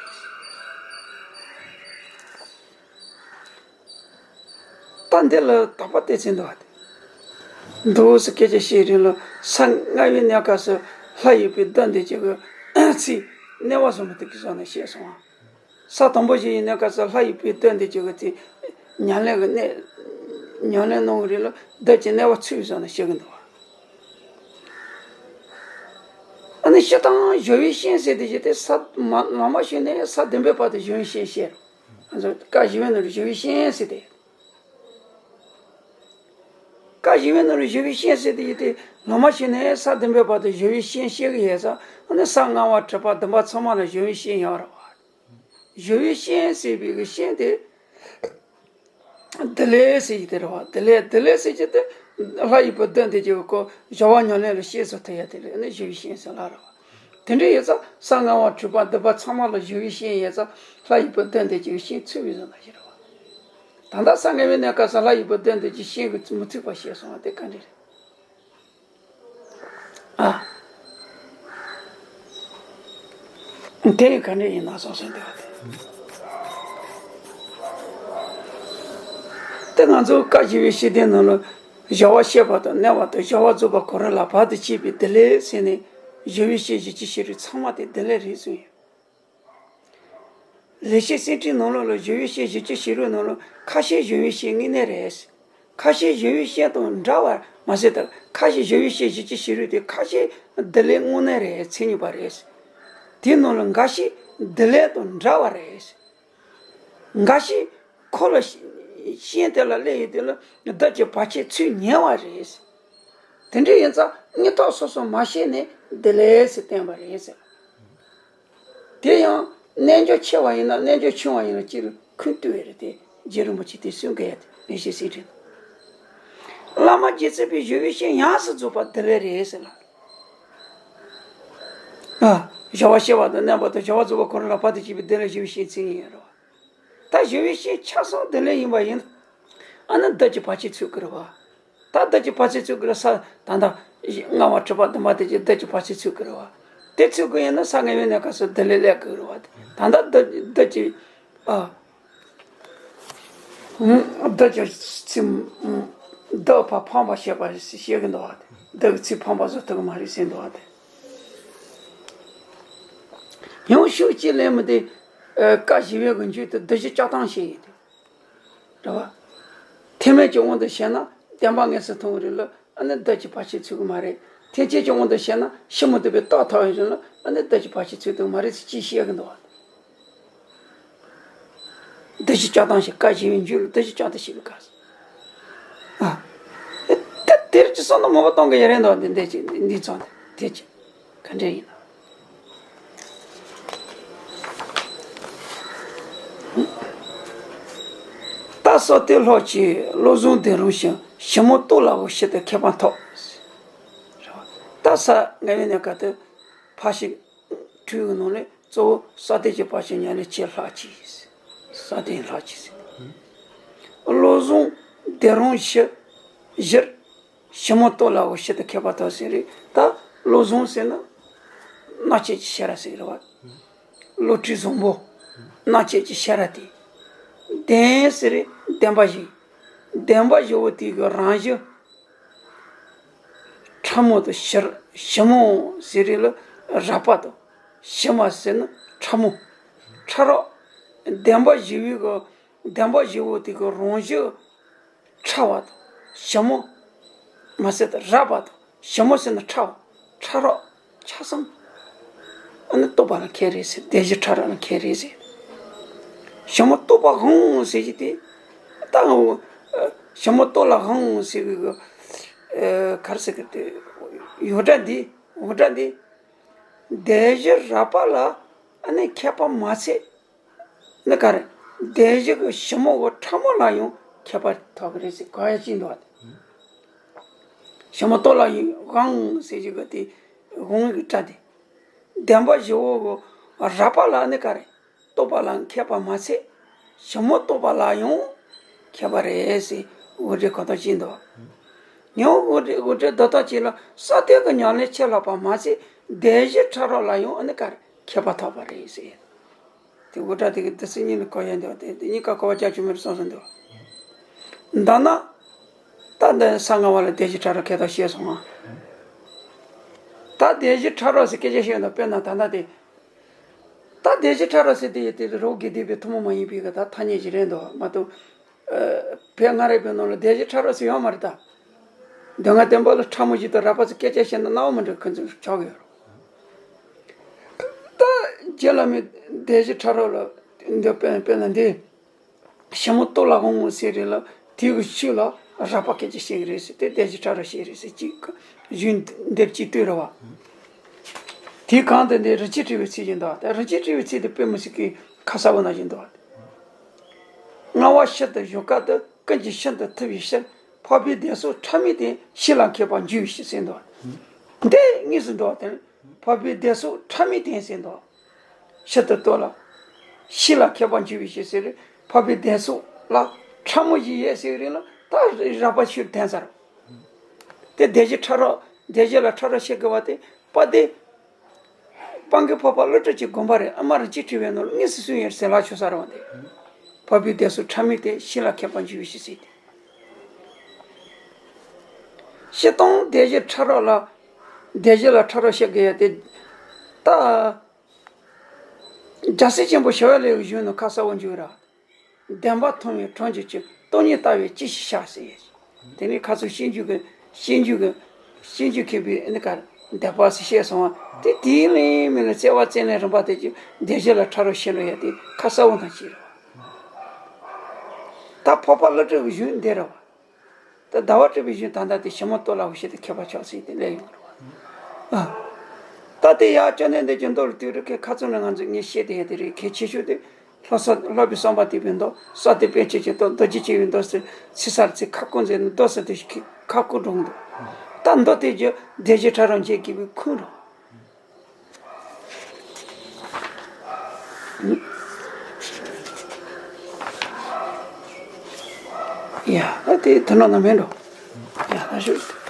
རེད། ད་འདི་ལ་དག་པ་གཏད་ཚིག་འདུག་བ་དེ། འདུག་སེ་སྐད་ཆ་བཤད་རིང་ལ། ས་ལྔ་པའི་གནས་སྐབས་སུ་ལྷ་ཡི་བུ་བདུད་སྡེ་བཞི་གི་ཚིག་གནས་པ་བཟོ་མི་ཐུབ་ཀྱི་བཟོ་ནས་བཤད་སོང་བ། ས་དང་པོ་བཞི་ཡི་གནས་སྐབས་སུ་ལྷ་ཡི་བུ་བདུད་སྡེ་བཞི་གི་ཚེ་ཉམས་ལེན་གྱི་གནས། ཉམས་ལེན་གནང་གི་རེད་ལ། བདུད་ཀྱི་གནས་པ་ཚུད་པའི་བཟོ་ནས་བཤད་གི་འདུག་བ། ཨ་ནི་སྤྱིར་བཏང་གཞོལ་བའི་གཤེན་ཟེར་དེ་བཞི་དེ་ས་མ་ལམ་མ་ཞུགས་ནས་ས་བདུན་པའི་བར་དུ་གཞོལ་བའི་གཤེན་བཤད་རེད། ཨ་ནི་བཀའ་བཞི་པའི་ནང་ལ་གཞོལ་བའི་གཤེན་ཟེར་དེ། བཀའ་བཞི་པའི་ནང་ལ་གཞོལ་བའི་གཤེན་ཟེར་དེ་བཞི་དེ་ལམ་མ་ཞུགས་ནས་ས་བདུན་པའི་བར་དུ་གཞོལ་བའི་གཤེན་བཤད་གི་ཡོད་ཙང་། ཨ་ནི་ས་ལྔ་པ་དྲུག་པ་བདུན་པ་ཚང་མ་ལ་གཞོལ་བའི་གཤེན་ཡོད་རེད་བ། གཞོལ་བའི་གཤེན་ཟེར་བའི་གི་གཤེན་དེ། བདུད་ལས་ཟེར་གྱི་དེ་རེད་བ། བདུད་ལས། བདུད་ལས་ཟེར་གྱི་དེ། ལྷ་ཡི་བུ་བདུད་སྡེ་བཞི་གི་སྐོར་བྱ་བ་ཉམས་ལེན་ལ་གཤེན་བཟོ་ཐུབ་ཡ་དེ་ལ་ནི་གཞོལ་བའི་གཤེན་ཟེར་ལབ་རེད་བ། དེ་འདྲ་ཡོད་ཙང་ས་ལྔ་པ་དྲུག་པ་བདུན་པ་ཚང་མ་ལ་གཞོལ་བའི་གཤེན་ཡོད་ཙང་། ལྷ་ཡི་བུ་བདུད་སྡེ་བཞི་གི་གཤེན་ཚུད་པའི་བཟོ་ནས་བཤད་རེད་བ། ད་ལྟ་ས་ལྔ་པའི་གནས་སྐབས་སུ་ལྷ་ཡི་བུ་བདུད་སྡེ་བཞི་གི་གཤེན་གྱི་མི་ཚུད་པ་བཤད་སོང་བ་དེ་ག་འདྲ་རེད། ཨ། དེ་ཡི་ག་འདྲ་ཡིན་ན་བསམ་སོང་། དེ་བ་དེ། དེ་ང་ཚོ་བཀའ་བཞི་པའི་ཤེས་ལྡན་ནང་ལ། བྱ་བ་བཤད་པ་དང་གནས་པ་དང་། བྱ་བ་རྫོགས་པ་གང་རུང་ལ་བར་དུ་གཅད་པའི་བདུད་ལས་ཟེར་ནས། གཞོལ་བའི་གཤེན་བཞི་བཅུ་ཞེ་དྲུག་ཚང་མ་དེ་བདུད་ལས་རེད་གསུངས་ཡོད། ལེགས་བཤད་གསེར་ཕྲེང་ནང་ལོགས་ལ་གཞོལ་བའི་གཤེན་བཞི་བཅུ་ཞེ་དྲུག་ནང་ལ་ཁ་ཤས་གཞོལ་བའི་གཤེན་དངོས་གནས་རེད། ཁ་ཤས་གཞོལ་བའི་གཤེན་དང་འདྲ་བར་མ་ཟད་དང་། ཁ་ཤས་གཞོལ་བའི་གཤེན་བཞི་བཅུ་ཞེ་དྲུག་དེ་ཁ་ཤས་བདུད་ལས་དངོས་གནས་རེད། མཚན་ཉིད་པ་རེད། དེའི་ནང་ལ་འགའ་ཞིག་བདུད་ལས་དང་འདྲ་བ་རེད། འགའ་ཞིག་འཁོར་ལ་གཤེན་དེ་ལ་སླེབས་ཡོད་དེ་ལ་བདུད་ཀྱི་བར་ཆད་ཚུད་ཉེ་བ་རེད། དེ་འདྲ་ཡིན་ཙང་དངོས་ཐོག་སོ་སོ་མ་ཤེས་ནས་བདུད་ལས་ཟེར་བསྟན་པ་རེད་ཟེར། དེ་ཡང་རྣལ་འབྱོར་ཆེ་བ་ཡིན་ན། རྣལ་འབྱོར་ཆུང་བ་ཡིན་ན་སྤྱིར་ཁུངས་གཏུགས་པ་རེད་དེ། རྗེ་རིན་པོ་ཆེ་དེ་གསུང་གི་ཡོད་དེ། ལེགས་བཤད་གསེར་ཕྲེང་། བླ་མ་རྗེ་བཙུན་པས་གཞོལ་བའི་གཤེན་ཡོངས་སུ་རྫོགས་པ་བདུད་ལས་རེད་ཟེར་ལ། ཨ། བྱ་བ་བཤད་པ་དང་གནས་པ་དང་། བྱ་བ་རྫོགས་པ་གང་རུང་ལ་བར་དུ་གཅད་པའི་བདུད་ལས་གཞོལ་བའི་གཤེན་ཟེར་གྱི་ཡོད་རེད་བ། ད་གཞོལ་བའི་གཤེན་ཆ་ཚང་བདུད་ལས་ཡིན་པ་ཡིན། ཨ་ནི་བདུད་ཀྱི་བར་ཆད་ཚུད་ཀྱི་རེད་བ། ད་བདུད་ཀྱི་བར་ཆད་ཚུད་ཀྱི་རེད། ས་ད་ལྟ་ལྔ་པ་དྲུག་པ་བདུན་པ་དེ་ཀྱི་བདུད་ཀྱི་བར་ཆད་ཚུད་ཀྱི་རེད་བ། དེ་ཚུད་ཀྱི་ཡིན་ན་ས་ལྔ་པའི་གནས་སྐབས་སུ་བདུད་ལས་སླེབས་ཀྱི་རེད་བ། ད་ལྟ་བདུད་བདུད་ཀྱི། ཨ། བདུད་ཀྱི་ཚིག་བདུད་པ་ཕམ་པར་བྱེད་པ་ཞིག་བཤད་ཀྱི་འདུག་བ། བདུད་ཀྱི་ཚིག་ཕམ་པ་བཟོ་ཐུབ་ཀྱི་མ་རེད་ཟེར་འདུག་བ། དེ་ཡང་ཤུགས་གཅིག་ལེན་མི་དེ། ཨ། བཀའ་བཞི་པའི་གི་མཇུག་ཏུ་བདུད་བཞི་བཅག་སྟངས་བཤད་ཡོད་དེ། རེད་བ། ཐེག་དམན་གྱི་དབང་དུ་བྱས་ན་བདེན་པ་དངོས་སུ་མཐོང་གི་རེད་ལ། ཨ་ནི་བདུད་ཀྱི་བར་ཆད་ཚུད་ཀྱི་མ་རེད། ཐེག་ཆེན་གྱི་དབང་དུ་བྱས་ན་ཕྱིར་མི་ལྡོག་པའི་རྟགས་ཐོབ་ཡོད་རེད་ལ། ཨ་ནི་བདུད་ཀྱི་བར་ཆད་ཚུད་ཐུབ་ཀྱི་མ་རེད་ཟེར་ཅིག་བཤད་ཀྱི་འདུག་བ། བདུད་བཞི་བཅག་སྟངས་ཤིག་བཀའ་བཞི་པའི་མཇུག་ལ་བདུད་བཞི་བཅག་སྟངས་ཤིག་གི་སྐབས་སུ། ཨ། དེ་དེར་ཅི་སོང་ན་མོས་པ་གཏོང་གི་ཡ་རེད་འདུག་འདི་འདི་ཅི་འདི་ཚོ་དེ་ཅི། ག་འདྲ་ཡིན་ན། ད་ས་སྟེང་ལྷོ་ཆེ། བློ་བཟང་སྡེ་རུང་ཞིང་། ཞིབ་མོ་རྟོགས་སླ་བོ། ཞི་བདེ་ཁྱད་པར་མཐོ། རེད་བ། ད་ས་ང་བའི་གནས་སྐབས་དུ་ཕར་ཞིག་འཕྲུལ་གྱི་ནང་ལས་གཙོ་བོ་ས་སྟེང་གི་བར་ཞིག་ཉམས་ལེན་ཆེས་ལྷག་ཅིག་ས་སྟེང་ལྷག་ཅིག་བློ་བཟང་སྡེ་རུང་ཞི་བཞིར། ཞིབ་མོ་རྟོགས་སླ་བོ། ཞི་བདེ་ཁྱད་པར་མཐོ་ཟེར་རེད། ད་བློ་བཟང་ཟེར་ན་རྣམ་དཔྱོད་ཀྱི་ཤེས་རབ་ཟེར་རེད་བ། བློ་གྲོས་བཟང་པོ། རྣམ་དཔྱོད་ཀྱི་ཤེས་རབ་དེ། ལྡན་ཟེར་རེད། ལྡན་པ་ཞིག་ལྡན་པ་ཞིག་པོ་དེ་གི་རང་བཞིན་ཕྲ་མོ་དང་། ཞི་ཞིབ་མོ་ཟེར་རེད་ལ་རགས་པ་དང་། ཞིབ་མ་ཟེར་ན་ཕྲ་མོ། ཕྲ་རགས། ལྡན་པ་ཞིག་པོའི་གི་ལྡན་པ་ཞིག་པོ་དེ་གི་རང་བཞིན་ཕྲ་བ་དང་། ཞིབ་མོ་མ་ཟད་དུ་རགས་པ་དང་། ཞིབ་མོ་ཟེར་ན་ཕྲ་བ། ཕྲ་རགས། ཆ་ཚང་། ཨ་ནི་རྟོགས་པ་ལ་མཁས་རེད་ཟེར། སྡེབ་བཞི་ཕྲ་རགས་ལ་མཁས་རེད་ཟེར། ཞིབ་མོ་རྟོགས་པ་དབང་ཟེར་གྱི་དེ། ད་ངོ་། ཞིབ་མོ་རྟོགས་ལ་དབང་ཟེར་བའི་གི། ག་རེ་ཟེར་གི་དེ། ཡོངས་གྲགས་འདི། ཡོངས་གྲགས་འདི། སྡེབ་བཞི་རགས་པ་ལ་ཨ་ནི་མཁས་པ་མ་ཚད། ནི་ག་རེ། སྡེབ་བཞི་གི་ཞིབ་མོ་གི་ཕྲ་མོ་ལ་ཡང་མཁས་པ་ཐོབ་ཀྱི་རེད་ཟེར་གོ་ཡ་ཅིག་འདུག་བ། ཞིབ་མོ་རྟོགས་ལ་ཡང་དབང་ཟེར་གྱི་གི་དེ་དབང་གི་སྒྲ་དེ། ལྡན་པ་ཞིག་པོ་གི་རགས་པ་ལ་ནི་ག་རེ། རྟོགས་པ་ལ་མཁས་པ་མ་ཚད། ཞིབ་མོ་རྟོགས་པ་ལ་ཡང་མཁས་པ་རེད་ཟེར་དབུ་སྐྲའི་ཁ་ཐག་ཅིག་འདུག་བ། ཡང་དབུ་སྐྲའི་དབུ་སྐྲའི་འདོད་ཐག་ཅིག་ལ་ས་སྟེང་གི་ཉམས་ལེན་ཆེས་ལྷག་པ་མ་ཚད། སྡེབ་བཞི་ཕྲ་རགས་ལ་ཡང་ཨ་ནི་ག་རེ། མཁས་པ་ཐོབ་པ་རེད་ཟེར། དེ་དབུ་སྐྲ་དེ་གི་དེ་སྲིད་ཉིན་ལ་གོ་ཡ་འདུག་དེ་དེ་གཉིས་ཀ་གོ་བ་རྒྱག་རྒྱུ་མེད་བསམ་བསམ་འདུག་མདོར་ན། ད་འདི་ས་ལྔ་པ་ལ་སྡེབ་བཞི་ཕྲ་རགས་མཁས་དོན་བཤད་སོང་ང་། ད་སྡེབ་བཞི་ཕྲ་རགས་ཟེར་སྐད་ཆ་བཤད་འདུག་དཔེར་ན་ད་ལྟ་དེ། ད་སྡེབ་བཞི་ཕྲ་རགས་ཟེར་དེ་ཡི་དེ་རོགས་དགེ་ལྡན་པའི་ཐུན་མོང་མ་ཡིན་པའི་གི་ད་ཐ་སྙད་ཅིག་རེད་འདུག་མ་གཏོགས། བོད་སྔ་རབས་པའི་ནང་ལ་སྡེབ་བཞི་ཕྲ་རགས་ཟེར་ཡོད་མ་རེད་ད། སྡེ་ལྔ་བསྟན་པ་ལ་ཕྲ་མོ་ཞིག་དང་རགས་པ་ཚོས་སྐད་ཆ་བཤད་ན་རྣ་བ་མི་འགྲོ་ཁོ་ཚོས་ཆོག་གི་ཡོད་རེད། ད་རྗེ་བླ་མའི་སྡེབ་བཞི་ཕྲ་རགས་ལ་འདི་དཔེ་དཔེ་ན་འདི། ཞིབ་མོ་རྟོགས་ལ་དབང་ཟེར་རེད་ལ་དེའི་གི་ཤུལ་ལ་རགས་པ་སྐད་ཆ་བཤད་གི་རེད་ཟེར་ཏེ་སྡེབ་བཞི་ཕྲ་རགས་བཤད་རེད་ཟེར་གཅིག་གཞུང་འདེབས་གཅིག་ལྟོས་རེད་བ། དེའི་གང་དུ་འདི་རིན་ཆེན་ཕྲེང་བའི་ཚིག་བཞིན་དུ་དེ་རིན་ཆེན་ཕྲེང་བའི་ཚིག་དེ་དཔེ་མི་སྲིད་ཀི་ཁ་གསལ་པོ་ནང་བཞིན་དུ། རྔ་བ་ཤིན་ཏུ་བཞོ་དཀའ་སྟེ། ཀུན་གྱིས་ཤིན་ཏུ་ཐུབ་པའི་ཕྱིར། འཕགས་པའི་སྡེ་སོགས་ཕྲ་མོས་བསྟན། ཕྱིས་ལ་མཁས་པར་འགྱུར་བའི་ཕྱིར་ཟེར་འདུག་འདི་དངོས་སུ་འདུག་དེ་འཕགས་པའི་སྡེ་སོགས་ཕྲ་མོས་བསྟན་ཟེར་འདུག་ཕྱིར་དུ་ལྟོས་ལ། ཕྱིས་ལ་མཁས་པར་འགྱུར་བའི་ཕྱིར་ཟེར་རེད། འཕགས་པའི་སྡེ་སོགས་ལ་ཕྲ་མོ་ཞིག་ཡོད་ཟེར་རེད་ལ་ད་རགས་པ་ཤུལ་བསྟན་ཚར། དེ་སྡེབ་བཞི་ཕྲ་རགས་སྡེབ་བཞི་ལ་ཕྲ་རགས་བཤད་དགོས་པ་དེ་པ་དེ། སྤང་གི་འཕགས་པ་བློ་གྲོས་ཀྱི་དགོངས་པ་རེད། ཨ་མ་རིན་ཆེན་ཕྲེང་བའི་ནང་ལ་དངོས་སུ་གསུངས་ཡོད་ཟེར་ལ་ཆོག་ས་རེད་བ་དེ། འཕགས་པའི་སྡེ་སོགས་ཕྲ་མོས་བསྟན། ཕྱིས་ལ་མཁས་པར་འགྱུར་བའི་ཕྱིར་ཟེར་ཏེ། སྤྱིར་བཏང་སྡེབ་བཞི་ཕྲ་རགས་ལ། སྡེབ་བཞི་ལ་ཕྲ་རགས་བཤད་དགོས་ཡ་དེ། ད། རྒྱལ་སྲས་ཆེན་པོ་ཞི་བ་ལྷའི་གཞུང་ནང་ཁ་གསལ་པོ་འཇུག་ར། བདེན་པ་མཐོང་བའི་གྲོང་ཁྱེར་ཆེན། སྟོང་ཉིད་ལྟ་བས་ཅི་ཞིག་བྱ་ཟེར། དེ་ནས་ཁ་སང་སྤྱོད་འཇུག་གི་སྤྱོད་འཇུག་གི་སྤྱོད་འཇུག་མཁས་པའི་ཨ་ནི་ག་རེ་བཟླས་པ་ཟེར་བཤད་སོང་བ་དེ་དེའི་ལན་མིན་ལ་བརྩེ་བ་བརྩེ་ལེན་རིམ་པ་དེ་ཀྱི་སྡེབ་བཞི་ལ་ཕྲ་རགས་བཤད་ལོ་ཡ་དེ་ཁ་གསལ་པོ་ནང་བཞིན་རེད་བ། ད་འཕགས་པ་བློ་གྲོས་ཀྱི་གཞུང་འདི་རེད་བ། ད་ཟླ་བ་བཀྲ་བའི་གཞུང་ད་ལྟ་དེ་ཞིབ་མོ་རྟོགས་སླ་བོ་ཞིག་ཏུ་མཁས་པ་ཆགས་ཟིན་ཏེ་སླེབས་ཡོང་རེད་བ། ཨ། ད་དེ་ཡང་བཅོམ་ལྡན་འདས་ཀྱི་མདོ་ལ་ལྟོས་རེ་ཁའི་ཁ་ཚོན་ལ་ང་ཚོས་ངས་བཤད་དེ་ཡ་དེ་རེད། གལ་ཆེ་ཤོས་དེ་ལྷག་བསམ་ལྷག་པའི་བསམ་པ་དེ་བའི་མདོ། ས་སྟེང་པཎ་ཆེན་གྱི་མདོ། རྡོ་རྗེ་ཆེན་པོའི་མདོ་ཟེར་ཚིག་གསར་ཚིག་ཁ་སྐོང་མཛད་ནས་མདོ་ཟེར་དེ་ཞིག་ཁ་སྐོང་སྒྲུང་འདུག་ད་མདོ་དེ་རྒྱུ་སྡེབ་བཞི་ཕྲ་རགས་འབྱེད་དགོས་པའི་ཁུངས་རེད། ཡ། ཨ་དེ་དོན་དག་ནང་མེད་འགྲོ། ཡ་ལ་ཞུ།